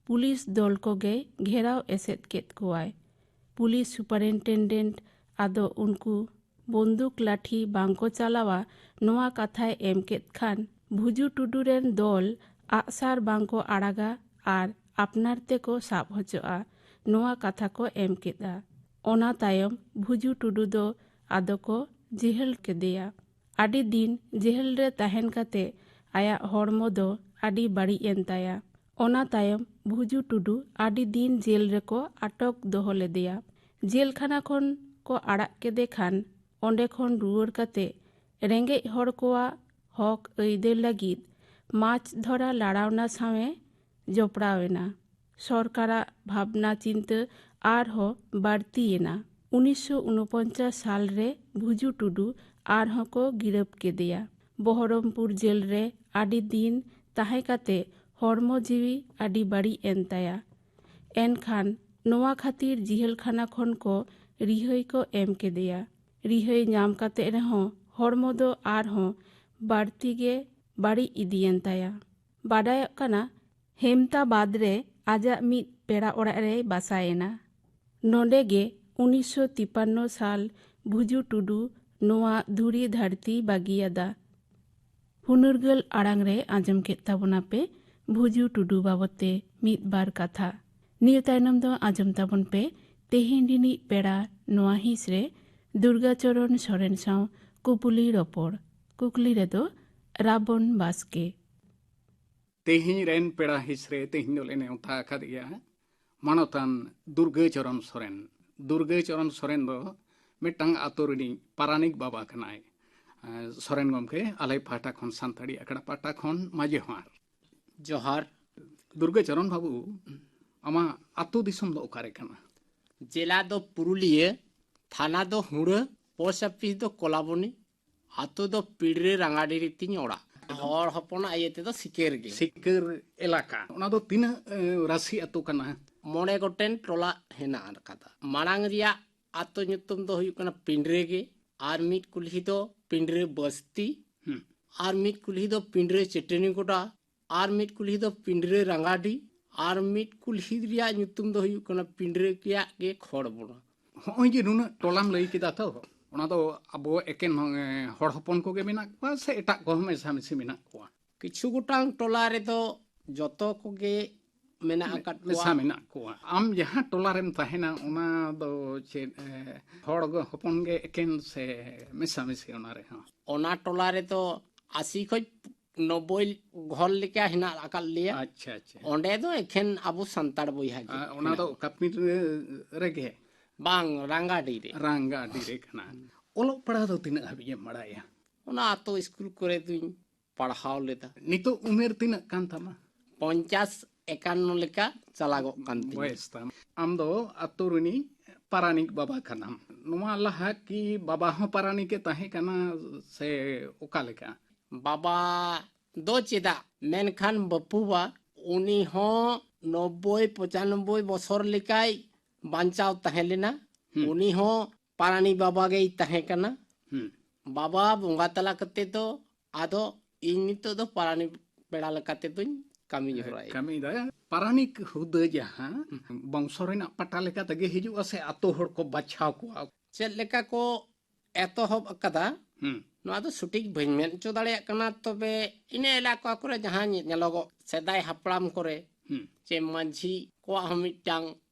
ᱯᱩᱞᱤᱥ ᱫᱚᱞ ᱠᱚᱜᱮᱭ ᱜᱷᱮᱨᱟᱣ ᱮᱥᱮᱫ ᱠᱮᱫ ᱠᱚᱣᱟᱭ᱾ ᱯᱩᱞᱤᱥ ᱥᱩᱯᱟᱨᱤᱱᱴᱮᱱᱰᱮᱱᱴ ᱟᱫᱚ ᱩᱱᱠᱩ ᱵᱚᱱᱫᱩᱠ ᱞᱟᱴᱷᱤ ᱵᱟᱝᱠᱚ ᱪᱟᱞᱟᱣᱟ, ᱱᱚᱣᱟ ᱠᱟᱛᱷᱟᱭ ᱮᱢ ᱠᱮᱫ ᱠᱷᱟᱱ ᱵᱷᱩᱡᱩ ᱴᱩᱰᱩ ᱨᱮᱱ ᱫᱚᱞ ᱟᱜᱼᱥᱟᱨ ᱵᱟᱝᱠᱚ ᱟᱲᱟᱜᱟ ᱟᱨ ᱟᱯᱱᱟᱨ ᱛᱮᱠᱚ ᱥᱟᱵ ᱦᱚᱪᱚᱜᱼᱟ, ᱱᱚᱣᱟ ᱠᱟᱛᱷᱟ ᱠᱚ ᱮᱢ ᱠᱮᱫᱼᱟ᱾ ᱚᱱᱟ ᱛᱟᱭᱚᱢ ᱵᱷᱩᱡᱩ ᱴᱩᱰᱩ ᱫᱚ ᱟᱫᱚ ᱠᱚ ᱡᱮᱦᱮᱞ ᱠᱮᱫᱮᱭᱟ᱾ ᱟᱹᱰᱤ ᱫᱤᱱ ᱡᱮᱦᱮᱞ ᱨᱮ ᱛᱟᱦᱮᱱ ᱠᱟᱛᱮ ᱟᱭᱟᱜ ᱦᱚᱲᱢᱚ ᱫᱚ ᱟᱹᱰᱤ ᱵᱟᱹᱲᱤᱡ ᱮᱱ ᱛᱟᱭᱟ᱾ ᱚᱱᱟ ᱛᱟᱭᱚᱢ ᱵᱷᱩᱡᱩ ᱴᱩᱰᱩ ᱟᱹᱰᱤ ᱫᱤᱱ ᱡᱮᱞ ᱨᱮᱠᱚ ᱟᱴᱚᱠ ᱫᱚᱦᱚ ᱞᱮᱫᱮᱭᱟ᱾ ᱡᱮᱞ ᱠᱷᱟᱱᱟ ᱠᱷᱚᱱ ᱠᱚ ᱟᱲᱟᱜ ᱠᱮᱫᱮ ᱠᱷᱟᱱ ᱚᱸᱰᱮ ᱠᱷᱚᱱ ᱨᱩᱣᱟᱹᱲ ᱠᱟᱛᱮ ᱨᱮᱸᱜᱮᱡ ᱦᱚᱲ ᱠᱚᱣᱟᱜ ᱦᱚᱠ ᱟᱹᱭᱫᱟᱹᱨ ᱞᱟᱹᱜᱤᱫ ᱢᱟᱪ ᱫᱷᱚᱨᱟ ᱞᱟᱲᱟᱣᱱᱟ ᱥᱟᱶ ᱮ ᱡᱚᱯᱲᱟᱣ ᱮᱱᱟ᱾ ᱥᱚᱨᱠᱟᱨᱟᱜ ᱵᱷᱟᱵᱽᱱᱟ ᱪᱤᱱᱛᱟᱹ ᱟᱨᱦᱚᱸ ᱵᱟᱹᱲᱛᱤᱭᱮᱱᱟ᱾ ᱩᱱᱤᱥᱥᱚ ᱩᱱᱩᱯᱚᱧᱪᱟᱥ ᱥᱟᱞ ᱨᱮ ᱵᱷᱩᱡᱩ ᱴᱩᱰᱩ ᱟᱨᱦᱚᱸ ᱠᱚ ᱜᱤᱨᱟᱹᱵ ᱠᱮᱫᱮᱭᱟ᱾ ᱵᱚᱦᱚᱨᱚᱢᱯᱩᱨ ᱡᱮᱞ ᱨᱮ ᱟᱹᱰᱤ ᱫᱤᱱ ᱛᱟᱦᱮᱸ ᱠᱟᱛᱮ ᱦᱚᱲᱢᱚ ᱡᱤᱣᱤ ᱟᱹᱰᱤ ᱵᱟᱹᱲᱤᱡ ᱮᱱ ᱛᱟᱭᱟ᱾ ᱮᱱᱠᱷᱟᱱ ᱱᱚᱣᱟ ᱠᱷᱟᱹᱛᱤᱨ ᱡᱤᱦᱟᱹᱞ ᱠᱷᱟᱱᱟ ᱠᱷᱚᱱ ᱠᱚ ᱨᱤᱦᱟᱹᱭ ᱠᱚ ᱮᱢ ᱠᱮᱫᱮᱭᱟ᱾ ᱨᱤᱦᱟᱹᱭ ᱧᱟᱢ ᱠᱟᱛᱮ ᱨᱮᱦᱚᱸ ᱦᱚᱲᱢᱚ ᱫᱚ ᱟᱨᱦᱚᱸ ᱵᱟᱹᱲᱛᱤ ᱜᱮ ᱵᱟᱹᱲᱤᱡ ᱤᱫᱤᱭᱮᱱ ᱛᱟᱭᱟ᱾ ᱵᱟᱰᱟᱭᱚᱜ ᱠᱟᱱᱟ, ᱦᱮᱢᱛᱟᱵᱟᱫᱽ ᱨᱮ ᱟᱡᱟᱜ ᱢᱤᱫ ᱯᱮᱲᱟ ᱚᱲᱟᱜ ᱨᱮᱭ ᱵᱟᱥᱟᱭᱮᱱᱟ᱾ ᱱᱚᱰᱮ ᱜᱮ ᱩᱱᱤᱥᱥᱚ ᱛᱤᱯᱟᱱᱱᱚ ᱥᱟᱞ ᱵᱷᱩᱡᱩ ᱴᱩᱰᱩ ᱱᱚᱣᱟ ᱫᱷᱩᱲᱤ ᱫᱷᱟᱹᱨᱛᱤ ᱵᱟᱹᱜᱤᱭᱟᱫᱟ᱾ ᱦᱩᱱᱟᱹᱨᱜᱟᱹᱞ ᱟᱲᱟᱝ ᱨᱮ ᱟᱸᱡᱚᱢ ᱠᱮᱫ ᱛᱟᱵᱚᱱᱟ ᱯᱮ ᱵᱷᱩᱡᱩ ᱴᱩᱰᱩ ᱵᱟᱵᱚᱛ ᱛᱮ ᱢᱤᱫ ᱵᱟᱨ ᱠᱟᱛᱷᱟ᱾ ᱱᱤᱭᱟᱹ ᱛᱟᱭᱱᱚᱢ ᱫᱚ ᱟᱸᱡᱚᱢ ᱛᱟᱵᱚᱱ ᱯᱮ ᱛᱮᱦᱮᱧ ᱨᱤᱱᱤᱡ ᱯᱮᱲᱟ ᱱᱚᱣᱟ ᱦᱤᱸᱥ ᱨᱮ ᱫᱩᱨᱜᱟᱪᱚᱨᱚᱱ ᱥᱚᱨᱮᱱ ᱥᱟᱶ ᱠᱩᱯᱩᱞᱤ ᱨᱚᱯᱚᱲ᱾ ᱠᱩᱠᱞᱤ ᱨᱮᱫᱚ ᱨᱟᱵᱚᱱ ᱵᱟᱥᱠᱮ᱾ ᱛᱮᱦᱮᱧ ᱨᱮᱱ ᱯᱮᱲᱟ ᱦᱤᱸᱥ ᱨᱮ ᱛᱮᱦᱮᱧ ᱫᱚᱞᱮ ᱱᱮᱣᱛᱟ ᱟᱠᱟᱫᱮᱭᱟ ᱢᱟᱱᱚᱛᱟᱱ ᱫᱩᱨᱜᱟᱹᱪᱚᱨᱚᱱ ᱥᱚᱨᱮᱱ᱾ ᱫᱩᱨᱜᱟᱹᱪᱚᱨᱚᱱ ᱥᱚᱨᱮᱱ ᱫᱚ ᱢᱤᱫᱴᱟᱝ ᱟᱛᱳ ᱨᱤᱱᱤᱡ ᱯᱟᱨᱟᱱᱤᱠ ᱵᱟᱵᱟ ᱠᱟᱱᱟᱭ᱾ ᱮᱸ, ᱥᱚᱨᱮᱱ ᱜᱚᱢᱠᱮ, ᱟᱞᱮ ᱯᱟᱦᱴᱟ ᱠᱷᱚᱱ, ᱥᱟᱱᱛᱟᱲᱤ ᱟᱠᱷᱲᱟ ᱯᱟᱦᱴᱟ ᱠᱷᱚᱱ ᱢᱟ ᱡᱚᱦᱟᱨ᱾ ᱡᱚᱦᱟᱨ᱾ ᱫᱩᱨᱜᱟᱪᱚᱨᱚᱱ ᱵᱟᱹᱵᱩ, ᱟᱢᱟᱜ ᱟᱹᱛᱩ ᱫᱤᱥᱚᱢ ᱫᱚ ᱚᱠᱟᱨᱮ ᱠᱟᱱᱟ? ᱡᱮᱞᱟ ᱫᱚ ᱯᱩᱨᱩᱞᱤᱭᱟᱹ, ᱛᱷᱟᱱᱟ ᱫᱚ ᱦᱩᱲᱟᱹ, ᱯᱳᱥᱴ ᱚᱯᱷᱤᱥ ᱫᱚ ᱠᱚᱞᱟᱵᱚᱱᱤ, ᱟᱹᱛᱩ ᱫᱚ ᱯᱤᱲᱨᱮ ᱨᱟᱝᱜᱟᱰᱤ ᱨᱮ ᱛᱤᱧ ᱚᱲᱟᱜ᱾ ᱦᱚᱲ ᱦᱚᱯᱚᱱᱟᱜ ᱤᱭᱟᱹ ᱛᱮᱫᱚ ᱥᱤᱠᱟᱹᱨ ᱜᱮ᱾ ᱥᱤᱠᱟᱹᱨ ᱮᱞᱟᱠᱟ᱾ ᱚᱱᱟ ᱫᱚ ᱛᱤᱱᱟᱹᱜ, ᱮ, ᱨᱟᱥᱤ ᱟᱹᱛᱩ ᱠᱟᱱᱟ? ᱢᱚᱬᱮ ᱜᱚᱴᱮᱱ ᱴᱚᱞᱟ ᱦᱮᱱᱟᱜ ᱟᱠᱟᱫᱟ᱾ ᱢᱟᱲᱟᱝ ᱨᱮᱭᱟᱜ ᱟᱹᱛᱩ ᱧᱩᱛᱩᱢ ᱫᱚ ᱦᱩᱭᱩᱜ ᱠᱟᱱᱟ ᱯᱤᱸᱰᱨᱟᱹ ᱜᱮ, ᱟᱨ ᱢᱤᱫ ᱠᱩᱞᱦᱤ ᱫᱚ ᱯᱤᱸᱰᱨᱟᱹ ᱵᱟᱥᱛᱤ, ᱦᱩᱸ᱾ ᱟᱨ ᱢᱤᱫ ᱠᱩᱞᱦᱤ ᱫᱚ ᱯᱤᱸᱰᱨᱟᱹ ᱪᱟᱹᱴᱟᱹᱱᱤ ᱜᱚᱰᱟ, ᱟᱨ ᱢᱤᱫ ᱠᱩᱞᱦᱤ ᱫᱚ ᱯᱤᱸᱰᱨᱟᱹ ᱨᱟᱝᱜᱟᱰᱤ, ᱟᱨ ᱢᱤᱫ ᱠᱩᱞᱦᱤ ᱨᱮᱭᱟᱜ ᱧᱩᱛᱩᱢ ᱫᱚ ᱦᱩᱭᱩᱜ ᱠᱟᱱᱟ ᱯᱤᱸᱰᱨᱟᱹ ᱨᱮᱭᱟᱜ ᱜᱮ ᱠᱷᱚᱲ ᱵᱚᱱᱟ᱾ ᱦᱚᱸᱜᱼᱚᱭ ᱡᱮ ᱱᱩᱱᱟᱹᱜ ᱴᱚᱞᱟᱢ ᱞᱟᱹᱭ ᱠᱮᱫᱟ ᱛᱚ, ᱚᱱᱟ ᱫᱚ ᱟᱵᱚ ᱮᱠᱮᱱ, ᱮ, ᱦᱚᱲ ᱦᱚᱯᱚᱱ ᱠᱚᱜᱮ ᱢᱮᱱᱟᱜ ᱠᱚᱣᱟ ᱥᱮ ᱮᱴᱟᱜ ᱠᱚᱦᱚᱸ ᱢᱮᱥᱟᱢᱤᱥᱤ ᱢᱮᱱᱟᱜ ᱠᱚᱣᱟ? ᱠᱤᱪᱷᱩ ᱜᱚᱴᱟᱝ ᱴᱚᱞᱟ ᱨᱮᱫᱚ ᱡᱚᱛᱚ ᱠᱚᱜᱮ ᱢᱮᱱᱟᱜ ᱟᱠᱟᱫ ᱠᱚᱣᱟ᱾ ᱢᱮᱥᱟ ᱢᱮᱱᱟᱜ ᱠᱚᱣᱟ᱾ ᱟᱢ ᱡᱟᱦᱟᱸ ᱴᱚᱞᱟ ᱨᱮᱢ ᱛᱟᱦᱮᱱᱟ, ᱚᱱᱟ ᱫᱚ ᱪᱮᱫ, ᱮ, ᱦᱚᱲ ᱦᱚᱯᱚᱱ ᱜᱮ ᱮᱠᱮᱱ ᱥᱮ ᱢᱮᱥᱟᱢᱤᱥᱤ ᱚᱱᱟ ᱨᱮᱦᱚᱸ? ᱚᱱᱟ ᱴᱚᱞᱟ ᱨᱮᱫᱚ ᱟᱥᱤ ᱠᱷᱚᱡ ᱱᱚᱵᱵᱳᱭ ᱜᱷᱚᱨ ᱞᱮᱠᱟ ᱦᱮᱱᱟᱜ ᱟᱠᱟᱫ ᱞᱮᱭᱟ᱾ ᱟᱪᱪᱷᱟ, ᱟᱪᱪᱷᱟ᱾ ᱚᱸᱰᱮ ᱫᱚ ᱮᱠᱷᱮᱱ ᱟᱵᱚ ᱥᱟᱱᱛᱟᱲ ᱵᱚᱭᱦᱟ ᱜᱮ ᱟᱨ ᱚᱱᱟ ᱫᱚ ᱦᱮᱱᱟᱜ ᱚᱠᱟ ᱯᱤᱱ ᱨᱮ-, ᱨᱮᱜᱮ? ᱵᱟᱝ, ᱨᱟᱝᱜᱟᱰᱤ ᱨᱮ᱾ ᱨᱟᱝᱜᱟᱰᱤ ᱨᱮ ᱠᱟᱱᱟ᱾ ᱚᱞᱚᱜ ᱯᱟᱲᱦᱟᱣ ᱫᱚ ᱛᱤᱱᱟᱹᱜ ᱦᱟᱹᱵᱤᱡ ᱮᱢ ᱵᱟᱲᱟᱭᱟ? ᱚᱱᱟ ᱟᱛᱳ ᱥᱠᱩᱞ ᱠᱚᱨᱮ ᱫᱩᱧ ᱯᱟᱲᱦᱟᱣ ᱞᱮᱫᱟ᱾ ᱱᱤᱛᱚᱜ ᱩᱢᱮᱨ ᱛᱤᱱᱟᱹᱜ ᱠᱟᱱ ᱛᱟᱢᱟ? ᱯᱚᱧᱪᱟᱥ ᱮᱠᱟᱱᱱᱚ ᱞᱮᱠᱟ ᱪᱟᱞᱟᱜᱚᱜ ᱠᱟᱱ ᱛᱤᱧᱟ᱾ ᱵᱚᱭᱮᱥ ᱛᱟᱢ᱾ ᱟᱢ ᱫᱚ ᱟᱛᱳ ᱨᱤᱱᱤᱡ ᱯᱟᱨᱟᱱᱤᱠ ᱵᱟᱵᱟ ᱠᱟᱱᱟᱢ᱾ ᱱᱚᱣᱟ ᱞᱟᱦᱟ ᱠᱤ ᱵᱟᱵᱟ ᱦᱚᱸ ᱯᱟᱨᱟᱱᱤᱠ ᱮ ᱛᱟᱦᱮᱸ ᱠᱟᱱᱟ ᱥᱮ ᱚᱠᱟ ᱞᱮᱠᱟ? ᱵᱟᱵᱟ ᱫᱚ ᱪᱮᱫᱟᱜ, ᱢᱮᱱᱠᱷᱟᱱ ᱵᱟᱹᱯᱩᱵᱟ ᱩᱱᱤ ᱦᱚᱸ ᱱᱚᱵᱵᱳᱭ ᱯᱚᱸᱪᱟᱱᱚᱵᱵᱳᱭ ᱵᱚᱥᱚᱨ ᱞᱮᱠᱟᱭ ᱵᱟᱧᱪᱟᱣ ᱛᱟᱦᱮᱸ ᱞᱮᱱᱟ᱾ ᱦᱩᱸ᱾ ᱩᱱᱤ ᱦᱚᱸ ᱯᱟᱨᱟᱱᱤᱠ ᱵᱟᱵᱟ ᱜᱮᱭ ᱛᱟᱦᱮᱸ ᱠᱟᱱᱟ᱾ ᱦᱩᱸ᱾ ᱵᱟᱵᱟ ᱵᱚᱸᱜᱟ ᱛᱟᱞᱟ ᱠᱟᱛᱮ ᱫᱚ ᱟᱫᱚ ᱤᱧ ᱱᱤᱛᱚᱜ ᱫᱚ ᱯᱟᱨᱟᱱᱤᱠ ᱯᱮᱲᱟ ᱞᱮᱠᱟ ᱛᱮᱫᱚᱧ ᱠᱟᱹᱢᱤ ᱦᱚᱨᱟᱭᱮᱫ᱾ ᱠᱟᱹᱢᱤᱭᱮᱫᱟ᱾ ᱯᱟᱨᱟᱱᱤᱠ ᱦᱩᱫᱟᱹ ᱡᱟᱦᱟᱸ ᱵᱚᱝᱥᱚ ᱨᱮᱱᱟᱜ ᱯᱟᱴᱟ ᱞᱮᱠᱟ ᱛᱮᱜᱮ ᱦᱤᱡᱩᱜᱼᱟ ᱥᱮ ᱟᱛᱳ ᱦᱚᱲ ᱠᱚ ᱵᱟᱪᱷᱟᱣ ᱠᱚᱣᱟ? ᱪᱮᱫ ᱞᱮᱠᱟ ᱠᱚ ᱮᱛᱚᱦᱚᱵ ᱟᱠᱟᱫᱟ, ᱦᱩᱸ᱾ ᱱᱚᱣᱟ ᱫᱚ ᱥᱚᱴᱷᱤᱠ ᱵᱟᱹᱧ ᱢᱮᱱ ᱦᱚᱪᱚ ᱫᱟᱲᱮᱭᱟᱜ ᱠᱟᱱᱟ, ᱛᱚᱵᱮ ᱤᱱᱟᱹ ᱮᱞᱟᱠᱟ ᱠᱚᱨᱮ ᱡᱟᱦᱟᱸ ᱧᱮ-, ᱧᱮᱞᱚᱜᱚᱜ ᱥᱮᱫᱟᱭ ᱦᱟᱯᱲᱟᱢ ᱠᱚᱨᱮ, ᱦᱩᱸ᱾ ᱪᱮ ᱢᱟᱹᱡᱷᱤ ᱠᱚᱣᱟᱜ ᱦᱚᱸ ᱢᱤᱫᱴᱟᱝ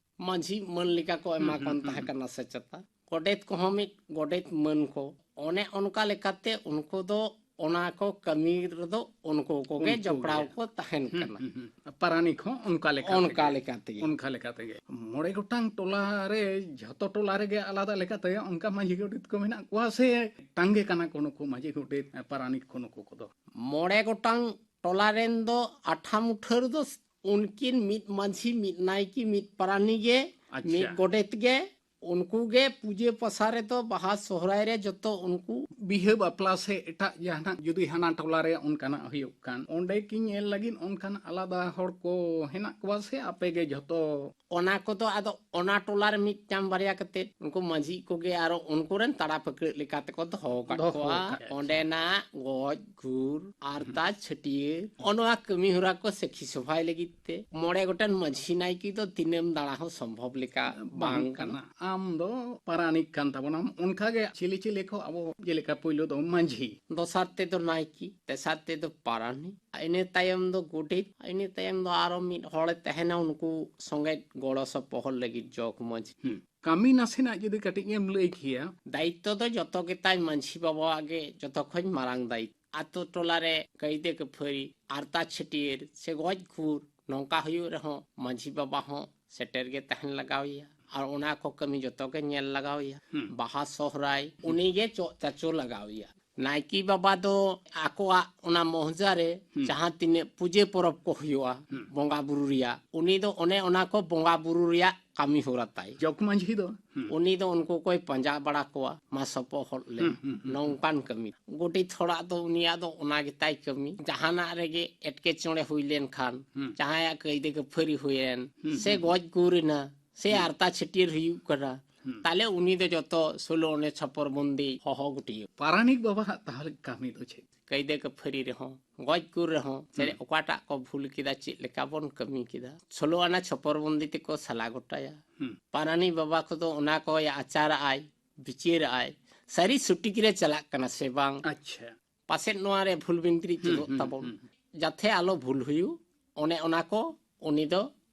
ᱢᱟᱹᱡᱷᱤ ᱢᱟᱹᱱ ᱞᱮᱠᱟ ᱠᱚ ᱮᱢᱟ ᱦᱩᱸ, ᱠᱚ ᱦᱩᱸ, ᱛᱟᱦᱮᱸ ᱦᱩᱸ, ᱠᱟᱱᱟ ᱥᱮ ᱪᱮᱛᱟ᱾ ᱜᱚᱰᱮᱛ ᱠᱚᱦᱚᱸ ᱢᱤᱫ ᱜᱚᱰᱮᱛ ᱢᱟᱹᱱ ᱠᱚ᱾ ᱚᱱᱮ ᱚᱱᱠᱟ ᱞᱮᱠᱟᱛᱮ ᱩᱱᱠᱩ ᱫᱚ ᱚᱱᱟ ᱠᱚ ᱠᱟᱹᱢᱤ ᱨᱮᱫᱚ ᱩᱱᱠᱩ ᱠᱚᱜᱮ ᱩᱱᱠᱩ ᱡᱚᱯᱲᱟᱣ ᱜᱮ᱾ ᱠᱚ ᱛᱟᱦᱮᱱ ᱦᱩᱸ, ᱠᱟᱱᱟ᱾ ᱦᱩᱸ, ᱦᱩᱸ᱾ ᱯᱟᱨᱟᱱᱤᱠ ᱦᱚᱸ ᱚᱱᱠᱟ ᱞᱮᱠᱟ ᱚᱱᱠᱟ ᱛᱮᱜᱮ᱾ ᱞᱮᱠᱟ ᱛᱮᱜᱮ᱾ ᱚᱱᱠᱟ ᱞᱮᱠᱟ ᱛᱮᱜᱮ᱾ ᱢᱚᱬᱮ ᱜᱚᱴᱟᱝ ᱴᱚᱞᱟ ᱨᱮ, ᱡᱷᱚᱛᱚ ᱴᱚᱞᱟ ᱨᱮᱜᱮ ᱟᱞᱟᱫᱟ ᱞᱮᱠᱟᱛᱮ ᱚᱱᱠᱟ ᱢᱟᱹᱡᱷᱤ ᱜᱚᱰᱮᱛ ᱠᱚ ᱢᱮᱱᱟᱜ ᱠᱚᱣᱟ ᱥᱮ ᱢᱤᱫᱴᱟᱝ ᱜᱮ ᱠᱟᱱᱟ ᱠᱚ ᱱᱩᱠᱩ ᱢᱟᱹᱡᱷᱤ ᱜᱚᱰᱮᱛ, ᱯᱟᱨᱟᱱᱤᱠ ᱠᱚ ᱱᱩᱠᱩ ᱠᱚᱫᱚ? ᱢᱚᱬᱮ ᱜᱚᱴᱟᱝ ᱴᱚᱞᱟ ᱨᱮᱱ ᱫᱚ ᱟᱴᱷᱟ ᱢᱩᱴᱷᱟᱹᱨ ᱫᱚ ᱩᱱᱠᱤᱱ ᱢᱤᱫ ᱢᱟᱹᱡᱷᱤ, ᱢᱤᱫ ᱱᱟᱭᱠᱮ, ᱢᱤᱫ ᱯᱟᱨᱟᱱᱤ ᱜᱮ, ᱟᱪᱪᱷᱟ᱾ ᱢᱤᱫ ᱜᱚᱰᱮᱛ ᱜᱮ᱾ ᱩᱱᱠᱩ ᱜᱮ ᱯᱩᱡᱟᱹ ᱯᱟᱥᱟ ᱨᱮᱫᱚ, ᱵᱟᱦᱟ ᱥᱚᱦᱨᱟᱭ ᱨᱮ ᱡᱚᱛᱚ ᱩᱱᱠᱩ᱾ ᱵᱤᱦᱟᱹ ᱵᱟᱯᱞᱟ ᱥᱮ ᱮᱴᱟᱜ ᱡᱟᱦᱟᱱᱟᱜ ᱡᱩᱫᱤ ᱦᱟᱱᱟ ᱴᱚᱞᱟ ᱨᱮ ᱚᱱᱠᱟᱱᱟᱜ ᱦᱩᱭᱩᱜ ᱠᱷᱟᱱ, ᱚᱸᱰᱮ ᱠᱤ ᱧᱮᱞ ᱞᱟᱹᱜᱤᱫ ᱚᱱᱠᱟᱱ ᱟᱞᱟᱫᱟ ᱦᱚᱲ ᱠᱚ ᱦᱮᱱᱟᱜ ᱠᱚᱣᱟ ᱥᱮ ᱟᱯᱮ ᱜᱮ ᱡᱷᱚᱛᱚ? ᱚᱱᱟ ᱠᱚᱫᱚ ᱟᱫᱚ ᱚᱱᱟ ᱴᱚᱞᱟ ᱨᱮ ᱢᱤᱫᱴᱟᱝ ᱵᱟᱨᱭᱟ ᱠᱟᱛᱮ ᱩᱱᱠᱩ ᱢᱟᱹᱡᱷᱤ ᱠᱚᱜᱮ ᱟᱨᱚ ᱩᱱᱠᱩ ᱨᱮᱱ ᱛᱟᱲᱟ ᱯᱷᱟᱹᱠᱲᱟᱹᱜ ᱞᱮᱠᱟ ᱛᱮᱠᱚ ᱫᱚᱦᱚ ᱟᱠᱟᱫ ᱫᱚᱦᱚ ᱠᱚᱣᱟ᱾ ᱟᱠᱟᱫ ᱠᱚᱣᱟ᱾ ᱚᱸᱰᱮᱱᱟᱜ ᱜᱚᱡ ᱜᱩᱨ, ᱟᱨᱛᱟ, ᱪᱷᱟᱹᱴᱭᱟᱹᱨ, ᱚᱱᱟ ᱠᱟᱹᱢᱤ ᱦᱚᱨᱟ ᱠᱚ ᱥᱟᱹᱠᱷᱤ ᱥᱚᱵᱷᱟᱭ ᱞᱟᱹᱜᱤᱫ ᱛᱮ ᱢᱚᱬᱮ ᱜᱚᱴᱮᱱ ᱢᱟᱹᱡᱷᱤ ᱱᱟᱭᱠᱮ ᱫᱚ ᱫᱤᱱᱟᱹᱢ ᱫᱟᱬᱟ ᱦᱚᱸ ᱥᱚᱢᱵᱷᱚᱵ ᱞᱮᱠᱟ ᱵᱟᱝ ᱵᱟᱝ ᱠᱟᱱᱟ᱾ ᱠᱟᱱᱟ᱾ ᱟᱢ ᱫᱚ ᱯᱟᱨᱟᱱᱤᱠ ᱠᱟᱱ ᱛᱟᱵᱚᱱᱟᱢ, ᱚᱱᱠᱟ ᱜᱮ ᱪᱤᱞᱤ ᱪᱤᱞᱤ ᱠᱚ ᱟᱵᱚ ᱡᱮᱞᱮᱠᱟ ᱯᱳᱭᱞᱳ ᱫᱚ ᱢᱟᱹᱡᱷᱤ, ᱫᱚᱥᱟᱨ ᱛᱮᱫᱚ ᱱᱟᱭᱠᱮ, ᱛᱮᱥᱟᱨ ᱛᱮᱫᱚ ᱯᱟᱨᱟᱱᱤᱠ, ᱤᱱᱟᱹ ᱛᱟᱭᱚᱢ ᱫᱚ ᱜᱚᱰᱮᱛ, ᱤᱱᱟᱹ ᱛᱟᱭᱚᱢ ᱫᱚ ᱟᱨᱚ ᱢᱤᱫ ᱦᱚᱲᱮ ᱛᱟᱦᱮᱱᱟ, ᱩᱱᱠᱩ ᱥᱚᱸᱜᱮ ᱜᱚᱲᱚ ᱥᱚᱯᱚᱦᱚᱫ ᱞᱟᱹᱜᱤᱫ ᱡᱚᱜᱽ ᱢᱟᱹᱡᱷᱤ᱾ ᱦᱩᱸ᱾ ᱠᱟᱹᱢᱤ ᱱᱟᱥᱮᱱᱟᱜ ᱡᱩᱫᱤ ᱠᱟᱹᱴᱤᱡ ᱮᱢ ᱞᱟᱹᱭ ᱠᱮᱭᱟ᱾ ᱫᱟᱭᱤᱛᱛᱚ ᱫᱚ ᱡᱚᱛᱚ ᱜᱮᱛᱟᱭ ᱢᱟᱹᱡᱷᱤ ᱵᱟᱵᱟᱣᱟᱜ ᱜᱮ ᱡᱚᱛᱚ ᱠᱷᱚᱱ ᱢᱟᱨᱟᱝ ᱫᱟᱭᱤᱛᱛᱚ᱾ ᱟᱛᱳ ᱴᱚᱞᱟ ᱨᱮ ᱠᱟᱹᱭᱫᱟᱹ ᱠᱟᱹᱯᱷᱟᱹᱨᱤ, ᱟᱨᱛᱟ ᱪᱷᱟᱹᱴᱭᱟᱹᱨ ᱥᱮ ᱜᱚᱡ ᱜᱩᱨ ᱱᱚᱝᱠᱟ ᱦᱩᱭᱩᱜ ᱨᱮᱦᱚᱸ ᱢᱟᱹᱡᱷᱤ ᱵᱟᱵᱟ ᱦᱚᱸ ᱥᱮᱴᱮᱨ ᱜᱮ ᱛᱟᱦᱮᱱ ᱞᱟᱜᱟᱣ ᱮᱭᱟ᱾ ᱟᱨ ᱚᱱᱟ ᱠᱚ ᱠᱟᱹᱢᱤ ᱡᱚᱛᱚ ᱜᱮ ᱧᱮᱞ ᱞᱟᱜᱟᱣ ᱮᱭᱟ᱾ ᱦᱩᱸ᱾ ᱵᱟᱦᱟ ᱥᱚᱦᱨᱟᱭ ᱩᱱᱤ ᱜᱮ ᱪᱚᱜ ᱪᱟᱪᱳ ᱞᱟᱜᱟᱣ ᱮᱭᱟ᱾ ᱱᱟᱭᱠᱮ ᱵᱟᱵᱟ ᱫᱚ ᱟᱠᱚᱣᱟᱜ ᱚᱱᱟ ᱢᱚᱦᱡᱟ ᱨᱮ ᱦᱩᱸ᱾ ᱡᱟᱦᱟᱸ ᱛᱤᱱᱟᱹᱜ ᱯᱩᱡᱟᱹ ᱯᱚᱨᱚᱵᱽ ᱠᱚ ᱦᱩᱭᱩᱜᱼᱟ, ᱦᱩᱸ᱾ ᱵᱚᱸᱜᱟ ᱵᱩᱨᱩ ᱨᱮᱭᱟᱜ, ᱩᱱᱤ ᱫᱚ ᱚᱱᱮ ᱚᱱᱟ ᱠᱚ ᱵᱚᱸᱜᱟ ᱵᱩᱨᱩ ᱨᱮᱭᱟᱜ ᱠᱟᱹᱢᱤ ᱦᱚᱨᱟ ᱛᱟᱭ᱾ ᱡᱚᱜᱽ ᱢᱟᱹᱡᱷᱤ ᱫᱚ? ᱦᱩᱸ᱾ ᱩᱱᱤ ᱫᱚ ᱩᱱᱠᱩ ᱠᱚᱭ ᱯᱟᱸᱡᱟ ᱵᱟᱲᱟ ᱠᱚᱣᱟ, ᱢᱟ ᱥᱚᱯᱚᱦᱚᱫ ᱞᱮ, ᱦᱩᱸ, ᱦᱩᱸ, ᱦᱩᱸ, ᱱᱚᱝᱠᱟᱱ ᱠᱟᱹᱢᱤ᱾ ᱜᱚᱰᱮᱛ ᱦᱚᱲᱟᱜ ᱫᱚ ᱩᱱᱤᱭᱟᱜ ᱫᱚ ᱚᱱᱟ ᱜᱮᱛᱟᱭ ᱠᱟᱹᱢᱤ᱾ ᱡᱟᱦᱟᱱᱟᱜ ᱨᱮᱜᱮ ᱮᱴᱠᱮᱴᱚᱬᱮ ᱦᱩᱭ ᱞᱮᱱᱠᱷᱟᱱ, ᱦᱩᱸ᱾ ᱡᱟᱦᱟᱸᱭᱟᱜ ᱠᱟᱹᱭᱫᱟᱹ ᱠᱷᱟᱹᱯᱟᱹᱨᱤ ᱦᱩᱭᱮᱱ, ᱦᱩᱸ, ᱥᱮ ᱦᱩᱸ, ᱜᱚᱡ ᱜᱩᱨ ᱮᱱᱟ, ᱥᱮ ᱦᱩᱸ᱾ ᱟᱨᱛᱟ ᱪᱷᱟᱹᱴᱭᱟᱹᱨ ᱦᱩᱭᱩᱜ ᱠᱟᱱᱟ, ᱦᱩᱸ᱾ ᱛᱟᱦᱞᱮ ᱩᱱᱤ ᱫᱚ ᱡᱚᱛᱚ ᱥᱳᱞᱳ ᱚᱱᱮ ᱪᱷᱚᱯᱚᱨ ᱵᱚᱱᱫᱤ ᱦᱚᱦᱚ ᱜᱩᱴᱤᱭᱟᱹ᱾ ᱯᱟᱨᱟᱱᱤᱠ ᱵᱟᱵᱟ ᱦᱟᱜ ᱛᱟᱦᱞᱮ ᱠᱟᱹᱢᱤ ᱫᱚ ᱪᱮᱫ? ᱠᱟᱹᱭᱫᱟᱹ ᱠᱷᱟᱹᱯᱟᱹᱨᱤ ᱨᱮᱦᱚᱸ, ᱜᱚᱡ ᱜᱩᱨ ᱨᱮᱦᱚᱸ, ᱥᱮ ᱦᱩᱸ᱾ ᱚᱠᱟᱴᱟᱜ ᱠᱚ ᱵᱷᱩᱞ ᱠᱮᱫᱟ, ᱪᱮᱫ ᱞᱮᱠᱟ ᱵᱚᱱ ᱠᱟᱹᱢᱤ ᱠᱮᱫᱟ, ᱥᱳᱞᱳ ᱟᱱᱟ ᱪᱷᱚᱯᱚᱨ ᱵᱚᱱᱫᱤ ᱛᱮᱠᱚ ᱥᱟᱞᱟ ᱜᱚᱴᱟᱭᱟ᱾ ᱦᱩᱸ᱾ ᱯᱟᱨᱟᱱᱤᱠ ᱵᱟᱵᱟ ᱠᱚᱫᱚ ᱚᱱᱟ ᱠᱚᱭ ᱟᱪᱟᱨᱟᱜᱼᱟᱭ, ᱵᱤᱪᱟᱹᱨᱟᱜᱼᱟᱭ, ᱥᱟᱹᱨᱤ ᱥᱚᱴᱷᱤᱠ ᱨᱮ ᱪᱟᱞᱟᱜ ᱠᱟᱱᱟ ᱥᱮ ᱵᱟᱝ? ᱟᱪᱪᱷᱟ᱾ ᱯᱟᱥᱮᱡ ᱱᱚᱣᱟ ᱨᱮ ᱵᱷᱩᱞ ᱵᱤᱱᱛᱤᱨᱤᱡ ᱦᱩᱸ, ᱪᱮᱫᱚᱜ ᱦᱩᱸ, ᱛᱟᱵᱚᱱ᱾ ᱦᱩᱸ᱾ ᱡᱟᱛᱷᱮ ᱟᱞᱚ ᱵᱷᱩᱞ ᱦᱩᱭᱩᱜ, ᱚᱱᱮ ᱚᱱᱟ ᱠᱚ ᱩᱱᱤ ᱫᱚ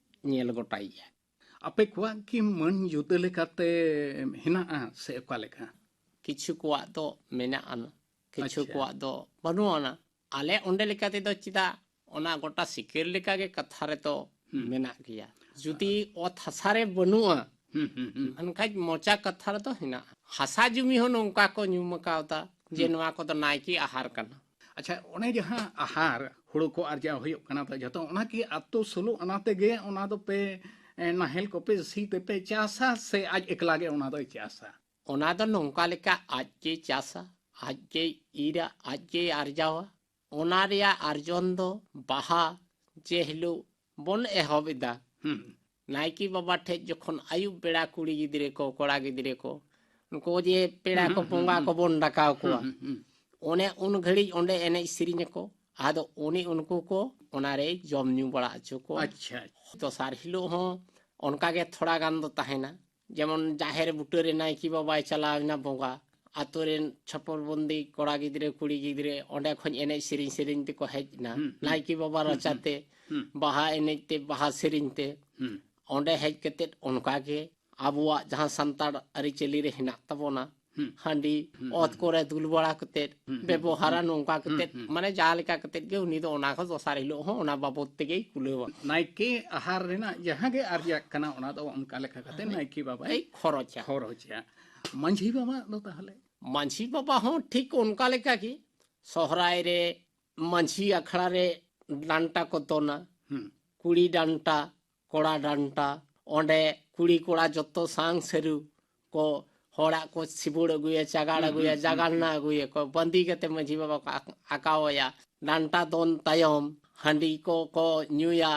ᱧᱮᱞ ᱜᱚᱴᱟᱭᱮᱭᱟ᱾ ᱟᱯᱮ ᱠᱚᱣᱟᱜ ᱠᱤ ᱢᱟᱹᱱ ᱡᱩᱫᱟᱹ ᱞᱮᱠᱟᱛᱮ ᱦᱮᱱᱟᱜᱼᱟ ᱥᱮ ᱚᱠᱟ ᱞᱮᱠᱟ? ᱠᱤᱪᱷᱩ ᱠᱚᱣᱟᱜ ᱫᱚ ᱢᱮᱱᱟᱜ ᱟᱱᱟ, ᱠᱤᱪᱷᱩ ᱟᱪᱪᱷᱟ᱾ ᱠᱚᱣᱟᱜ ᱫᱚ ᱵᱟᱹᱱᱩᱜ ᱟᱱᱟ᱾ ᱟᱞᱮ ᱚᱸᱰᱮ ᱞᱮᱠᱟ ᱛᱮᱫᱚ ᱪᱮᱫᱟᱜ, ᱚᱱᱟ ᱜᱚᱴᱟ ᱥᱤᱠᱟᱹᱨ ᱞᱮᱠᱟ ᱜᱮ ᱠᱟᱛᱷᱟ ᱨᱮᱫᱚ ᱦᱩᱸ᱾ ᱢᱮᱱᱟᱜ ᱜᱮᱭᱟ᱾ ᱡᱩᱫᱤ ᱚᱛ ᱦᱟᱥᱟ ᱨᱮ ᱵᱟᱹᱱᱩᱜᱼᱟ, ᱦᱩᱸ, ᱦᱩᱸ, ᱦᱩᱸ᱾ ᱢᱮᱱᱠᱷᱟᱱ ᱢᱚᱪᱟ ᱠᱟᱛᱷᱟ ᱨᱮᱫᱚ ᱦᱮᱱᱟᱜᱼᱟ᱾ ᱦᱟᱥᱟ ᱡᱩᱢᱤ ᱦᱚᱸ ᱱᱚᱝᱠᱟ ᱠᱚ ᱧᱩᱢ ᱟᱠᱟᱣᱫᱟ ᱡᱮ ᱦᱩᱸ᱾ ᱱᱚᱣᱟ ᱠᱚᱫᱚ ᱱᱟᱭᱠᱮ ᱟᱦᱟᱨ ᱠᱟᱱᱟ᱾ ᱟᱪᱪᱷᱟ, ᱚᱱᱮ ᱡᱟᱦᱟᱸ ᱟᱦᱟᱨ, ᱦᱩᱲᱩ ᱠᱚ ᱟᱨᱡᱟᱣ ᱦᱩᱭᱩᱜ ᱠᱟᱱᱟ, ᱛᱚ ᱡᱷᱚᱛᱚ ᱚᱱᱟ ᱠᱤ ᱟᱛᱳ ᱥᱳᱞᱳ ᱟᱱᱟ ᱛᱮᱜᱮ ᱚᱱᱟ ᱫᱚᱯᱮ, ᱮ, ᱱᱟᱦᱮᱞ ᱠᱚᱯᱮ ᱥᱤ ᱛᱮᱯᱮ ᱪᱟᱥᱟ ᱥᱮ ᱟᱡ ᱮᱠᱞᱟ ᱜᱮ ᱚᱱᱟ ᱫᱚᱭ ᱪᱟᱥᱟ? ᱚᱱᱟ ᱫᱚ ᱱᱚᱝᱠᱟ ᱞᱮᱠᱟ, ᱟᱡ ᱜᱮᱭ ᱪᱟᱥᱟ, ᱟᱡ ᱜᱮᱭ ᱤᱨᱟ, ᱟᱡ ᱜᱮᱭ ᱟᱨᱡᱟᱣᱟ᱾ ᱚᱱᱟ ᱨᱮᱭᱟᱜ ᱟᱨᱡᱚᱱ ᱫᱚ ᱵᱟᱦᱟ ᱡᱮ ᱦᱤᱞᱳᱜ ᱵᱚᱱ ᱮᱦᱚᱵ ᱮᱫᱟ, ᱦᱩᱸ᱾ ᱱᱟᱭᱠᱮ ᱵᱟᱵᱟ ᱴᱷᱮᱡ ᱡᱚᱠᱷᱚᱱ ᱟᱹᱭᱩᱵ ᱵᱮᱲᱟ ᱠᱩᱲᱤ ᱜᱤᱫᱽᱨᱟᱹ ᱠᱚ, ᱠᱚᱲᱟ ᱜᱤᱫᱽᱨᱟᱹ ᱠᱚ, ᱩᱱᱠᱩ ᱡᱮ ᱯᱮᱲᱟ ᱦᱩᱸ, ᱠᱚ, ᱦᱩᱸ, ᱵᱚᱸᱜᱟ ᱦᱩᱸ, ᱠᱚᱵᱚᱱ ᱰᱟᱠᱟᱣ ᱠᱚᱣᱟ, ᱦᱩᱸ, ᱦᱩᱸ, ᱦᱩᱸ᱾ ᱚᱱᱮ ᱩᱱ ᱜᱷᱟᱹᱲᱤᱡ ᱚᱸᱰᱮ ᱮᱱᱮᱡ ᱥᱮᱨᱮᱧ ᱟᱠᱚ᱾ ᱟᱫᱚ ᱩᱱᱤ ᱩᱱᱠᱩ ᱠᱚ ᱚᱱᱟᱨᱮ ᱡᱚᱢ ᱧᱩ ᱵᱟᱲᱟ ᱦᱚᱪᱚ ᱠᱚᱣᱟ᱾ ᱟᱪᱪᱷᱟ, ᱟᱪᱪᱷᱟ᱾ ᱫᱚᱥᱟᱨ ᱦᱤᱞᱳᱜ ᱦᱚᱸ ᱚᱱᱠᱟ ᱜᱮ ᱛᱷᱚᱲᱟ ᱜᱟᱱ ᱫᱚ ᱛᱟᱦᱮᱱᱟ᱾ ᱡᱮᱢᱚᱱ ᱡᱟᱦᱮᱨ ᱵᱩᱴᱟᱹ ᱨᱮ ᱱᱟᱭᱠᱮ ᱵᱟᱵᱟᱭ ᱪᱟᱞᱟᱣ ᱮᱱᱟ ᱵᱚᱸᱜᱟ, ᱟᱛᱳ ᱨᱮᱱ ᱪᱷᱚᱯᱚᱨ ᱵᱚᱱᱫᱤ ᱠᱚᱲᱟ ᱜᱤᱫᱽᱨᱟᱹ ᱠᱩᱲᱤ ᱜᱤᱫᱽᱨᱟᱹ ᱚᱸᱰᱮ ᱠᱷᱚᱱ ᱮᱱᱮᱡ ᱥᱮᱨᱮᱧ ᱥᱮᱨᱮᱧ ᱛᱮᱠᱚ ᱦᱮᱡ ᱮᱱᱟ᱾ ᱦᱩᱸ, ᱦᱩᱸ᱾ ᱱᱟᱭᱠᱮ ᱵᱟᱵᱟ ᱦᱩᱸ, ᱨᱟᱪᱟ ᱦᱩᱸ᱾ ᱛᱮ ᱦᱩᱸ᱾ ᱵᱟᱦᱟ ᱮᱱᱮᱡ ᱛᱮ, ᱵᱟᱦᱟ ᱥᱮᱨᱮᱧ ᱛᱮ ᱦᱩᱸ᱾ ᱚᱸᱰᱮ ᱦᱮᱡ ᱠᱟᱛᱮᱫ ᱚᱱᱠᱟ ᱜᱮ ᱟᱵᱚᱣᱟᱜ ᱡᱟᱦᱟᱸ ᱥᱟᱱᱛᱟᱲ ᱟᱹᱨᱤᱪᱟᱹᱞᱤ ᱨᱮ ᱦᱮᱱᱟᱜ ᱛᱟᱵᱚᱱᱟ, ᱦᱩᱸ᱾ ᱦᱟᱺᱰᱤ ᱦᱩᱸ, ᱚᱛ ᱦᱩᱸ, ᱠᱚᱨᱮ ᱫᱩᱞ ᱵᱟᱲᱟ ᱠᱟᱛᱮᱫ ᱦᱩᱸ, ᱦᱩᱸ, ᱵᱮᱵᱚᱦᱟᱨᱟ, ᱦᱩᱸ, ᱱᱚᱝᱠᱟ ᱦᱩᱸ, ᱠᱟᱛᱮᱫ, ᱦᱩᱸ᱾ ᱢᱟᱱᱮ ᱡᱟᱦᱟᱸ ᱞᱮᱠᱟ ᱠᱟᱛᱮᱫ ᱜᱮ ᱩᱱᱤ ᱫᱚ ᱚᱱᱟ ᱠᱚ ᱫᱚᱥᱟᱨ ᱦᱤᱞᱳᱜ ᱦᱚᱸ ᱚᱱᱟ ᱵᱟᱵᱚᱫ ᱛᱮᱜᱮᱭ ᱠᱩᱞᱟᱹᱣᱟ᱾ ᱱᱟᱭᱠᱮ ᱟᱦᱟᱨ ᱨᱮᱱᱟᱜ ᱡᱟᱦᱟᱸ ᱜᱮ ᱟᱨᱡᱟᱜ ᱠᱟᱱᱟ, ᱚᱱᱟ ᱫᱚ ᱚᱱᱠᱟ ᱞᱮᱠᱟ ᱠᱟᱛᱮ ᱱᱟᱭᱠᱮ ᱵᱟᱵᱟᱭ ᱮᱭ ᱠᱷᱚᱨᱚᱪᱟ᱾ ᱠᱷᱚᱨᱚᱪᱟ᱾ ᱢᱟᱹᱡᱷᱤ ᱵᱟᱵᱟ ᱫᱚ ᱛᱟᱦᱚᱞᱮ? ᱢᱟᱹᱡᱷᱤ ᱵᱟᱵᱟ ᱦᱚᱸ ᱴᱷᱤᱠ ᱚᱱᱠᱟ ᱞᱮᱠᱟ ᱜᱮ, ᱥᱚᱦᱨᱟᱭ ᱨᱮ ᱢᱟᱹᱡᱷᱤ ᱟᱠᱷᱲᱟ ᱨᱮ ᱰᱟᱱᱴᱟ ᱠᱚ ᱫᱚᱱᱟ, ᱦᱩᱸ᱾ ᱠᱩᱲᱤ ᱰᱟᱱᱴᱟ, ᱠᱚᱲᱟ ᱰᱟᱱᱴᱟ, ᱚᱸᱰᱮ ᱠᱩᱲᱤ ᱠᱚᱲᱟ ᱡᱚᱛᱚ ᱥᱟᱝ ᱥᱟᱹᱨᱩ ᱠᱚ ᱦᱚᱲᱟᱜ ᱠᱚ ᱥᱤᱵᱩᱲ ᱟᱹᱜᱩᱭᱟ, ᱪᱟᱜᱟᱲ ᱦᱩᱸ, ᱟᱹᱜᱩᱭᱟ, ᱦᱩᱸ, ᱦᱩᱸ, ᱡᱟᱜᱟᱱᱱᱟ ᱦᱩᱸ᱾ ᱟᱹᱜᱩᱭᱟᱠᱚ, ᱵᱟᱸᱫᱤ ᱠᱟᱛᱮ ᱢᱟᱹᱡᱷᱤ ᱵᱟᱵᱟ ᱠᱚ ᱟᱠ-, ᱟᱠᱟᱣᱟᱭᱟ᱾ ᱰᱟᱱᱴᱟ ᱫᱚᱱ ᱛᱟᱭᱚᱢ ᱦᱟᱺᱰᱤ ᱠᱚ ᱠᱚ ᱧᱩᱭᱟ,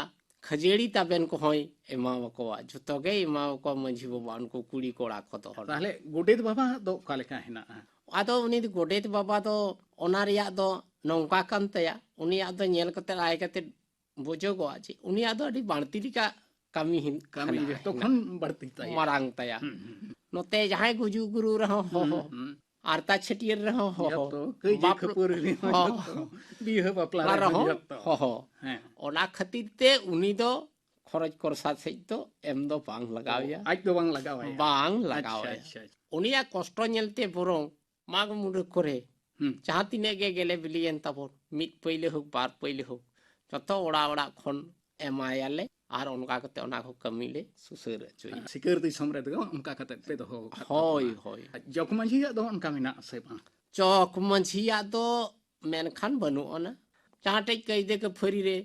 ᱠᱷᱟᱹᱡᱟᱹᱲᱤ ᱛᱟᱵᱮᱱ ᱠᱚᱦᱚᱸᱭ ᱮᱢᱟᱣᱟᱠᱚᱣᱟ, ᱡᱚᱛᱚ ᱜᱮᱭ ᱮᱢᱟᱣᱟᱠᱚᱣᱟ ᱢᱟᱹᱡᱷᱤ ᱵᱟᱵᱟ ᱩᱱᱠᱩ ᱠᱩᱲᱤ ᱠᱚᱲᱟ ᱠᱚᱫᱚ᱾ ᱛᱟᱦᱚᱞᱮ ᱜᱚᱰᱮᱛ ᱵᱟᱵᱟ ᱫᱚ ᱚᱠᱟ ᱞᱮᱠᱟ ᱦᱮᱱᱟᱜᱼᱟ? ᱟᱫᱚ ᱩᱱᱤ ᱫᱚ ᱜᱚᱰᱮᱛ ᱵᱟᱵᱟ ᱫᱚ ᱚᱱᱟ ᱨᱮᱭᱟᱜ ᱫᱚ ᱱᱚᱝᱠᱟ ᱠᱟᱱ ᱛᱟᱭᱟ, ᱩᱱᱤᱭᱟᱜ ᱫᱚ ᱧᱮᱞ ᱠᱟᱛᱮ ᱟᱭ ᱠᱟᱛᱮ ᱵᱩᱡᱷᱟᱹᱜᱚᱜᱼᱟ ᱡᱮ ᱩᱱᱤᱭᱟᱜ ᱫᱚ ᱟᱹᱰᱤ ᱵᱟᱹᱲᱛᱤ ᱞᱮᱠᱟ ᱠᱟᱹᱢᱤ ᱦᱮᱱ-, ᱠᱟᱹᱢᱤ ᱦᱮᱱᱟᱜᱼᱟ, ᱡᱚᱛᱚ ᱦᱮᱱᱟᱜᱼᱟ᱾ ᱠᱷᱚᱱ ᱵᱟᱹᱲᱛᱤ ᱛᱟᱭᱟ᱾ ᱢᱟᱨᱟᱝ ᱛᱟᱭᱟ᱾ ᱦᱩᱸ, ᱦᱩᱸ, ᱦᱩᱸ᱾ ᱱᱚᱛᱮ ᱡᱟᱦᱟᱸᱭ ᱜᱩᱡᱩᱜ ᱜᱩᱨᱩ ᱨᱮᱦᱚᱸ ᱦᱩᱸ, ᱦᱚᱦᱚ, ᱦᱩᱸ᱾ ᱟᱨᱛᱟ ᱪᱷᱟᱹᱴᱭᱟᱹᱨ ᱨᱮᱦᱚᱸ ᱦᱚᱦᱚ, ᱡᱚᱛᱚ, ᱠᱟᱹᱭᱡᱟᱹ ᱵᱟᱯ-, ᱠᱷᱟᱹᱯᱟᱹᱨᱤ ᱨᱮᱦᱚᱸ ᱦᱚᱸ, ᱡᱚᱛᱚ, ᱵᱤᱦᱟᱹ ᱵᱟᱯᱞᱟ ᱵᱟᱯᱞᱟ ᱨᱮᱦᱚᱸ ᱨᱮᱦᱚᱸ ᱡᱚᱛᱚ᱾ ᱦᱚᱦᱚ᱾ ᱦᱮᱸ᱾ ᱚᱱᱟ ᱠᱷᱟᱹᱛᱤᱨ ᱛᱮ ᱩᱱᱤ ᱫᱚ ᱠᱷᱚᱨᱚᱪ ᱠᱚᱨᱥᱟ ᱥᱮᱫ ᱫᱚ ᱮᱢ ᱫᱚ ᱵᱟᱝ ᱞᱟᱜᱟᱣᱮᱭᱟ᱾ ᱟᱡ ᱫᱚ ᱵᱟᱝ ᱞᱟᱜᱟᱣᱟᱭᱟ᱾ ᱵᱟᱝ ᱟᱪᱪᱷᱟ, ᱞᱟᱜᱟᱣᱟᱭᱟ᱾ ᱟᱪᱪᱷᱟ, ᱟᱪᱪᱷᱟ᱾ ᱩᱱᱤᱭᱟᱜ ᱠᱚᱥᱴᱚ ᱧᱮᱞᱛᱮ ᱵᱚᱨᱚᱝ ᱢᱟᱜᱽ ᱢᱩᱞᱩᱜ ᱠᱚᱨᱮ ᱦᱩᱸ᱾ ᱡᱟᱦᱟᱸ ᱛᱤᱱᱟᱹᱜ ᱜᱮ ᱜᱮᱞᱮ ᱵᱤᱞᱤᱭᱮᱱ ᱛᱟᱵᱚᱱ, ᱢᱤᱫ ᱯᱟᱹᱭᱞᱟᱹ ᱦᱳᱠ, ᱵᱟᱨ ᱯᱟᱹᱭᱞᱟᱹ ᱦᱳᱠ, ᱡᱚᱛᱚ ᱚᱲᱟᱜ ᱚᱲᱟᱜ ᱠᱷᱚᱱ ᱮᱢᱟᱭᱟᱞᱮ ᱟᱨ ᱚᱱᱠᱟ ᱠᱟᱛᱮ ᱚᱱᱟ ᱠᱚ ᱠᱟᱹᱢᱤ ᱞᱮ ᱥᱩᱥᱟᱹᱨ ᱦᱚᱪᱚᱭᱟ᱾ ᱥᱤᱠᱟᱹᱨ ᱫᱤᱥᱚᱢ ᱨᱮᱫᱚ ᱚᱱᱠᱟ ᱠᱟᱛᱮ ᱯᱮ ᱫᱚᱦᱚ ᱟᱠᱟᱫ ᱦᱳᱭ, ᱛᱟᱵᱚᱱᱟ᱾ ᱦᱳᱭ᱾ ᱡᱚᱜᱽ ᱢᱟᱹᱡᱷᱤᱭᱟᱜ ᱫᱚ ᱚᱱᱠᱟ ᱢᱮᱱᱟᱜ ᱥᱮ ᱵᱟᱝ? ᱡᱚᱜᱽ ᱢᱟᱹᱡᱷᱤᱭᱟᱜ ᱫᱚ ᱢᱮᱱᱠᱷᱟᱱ ᱵᱟᱹᱱᱩᱜ ᱟᱱᱟ᱾ ᱡᱟᱦᱟᱸ ᱴᱷᱮᱡ ᱠᱟᱹᱭᱫᱟᱹ ᱠᱷᱟᱹᱯᱟᱹᱨᱤ ᱨᱮ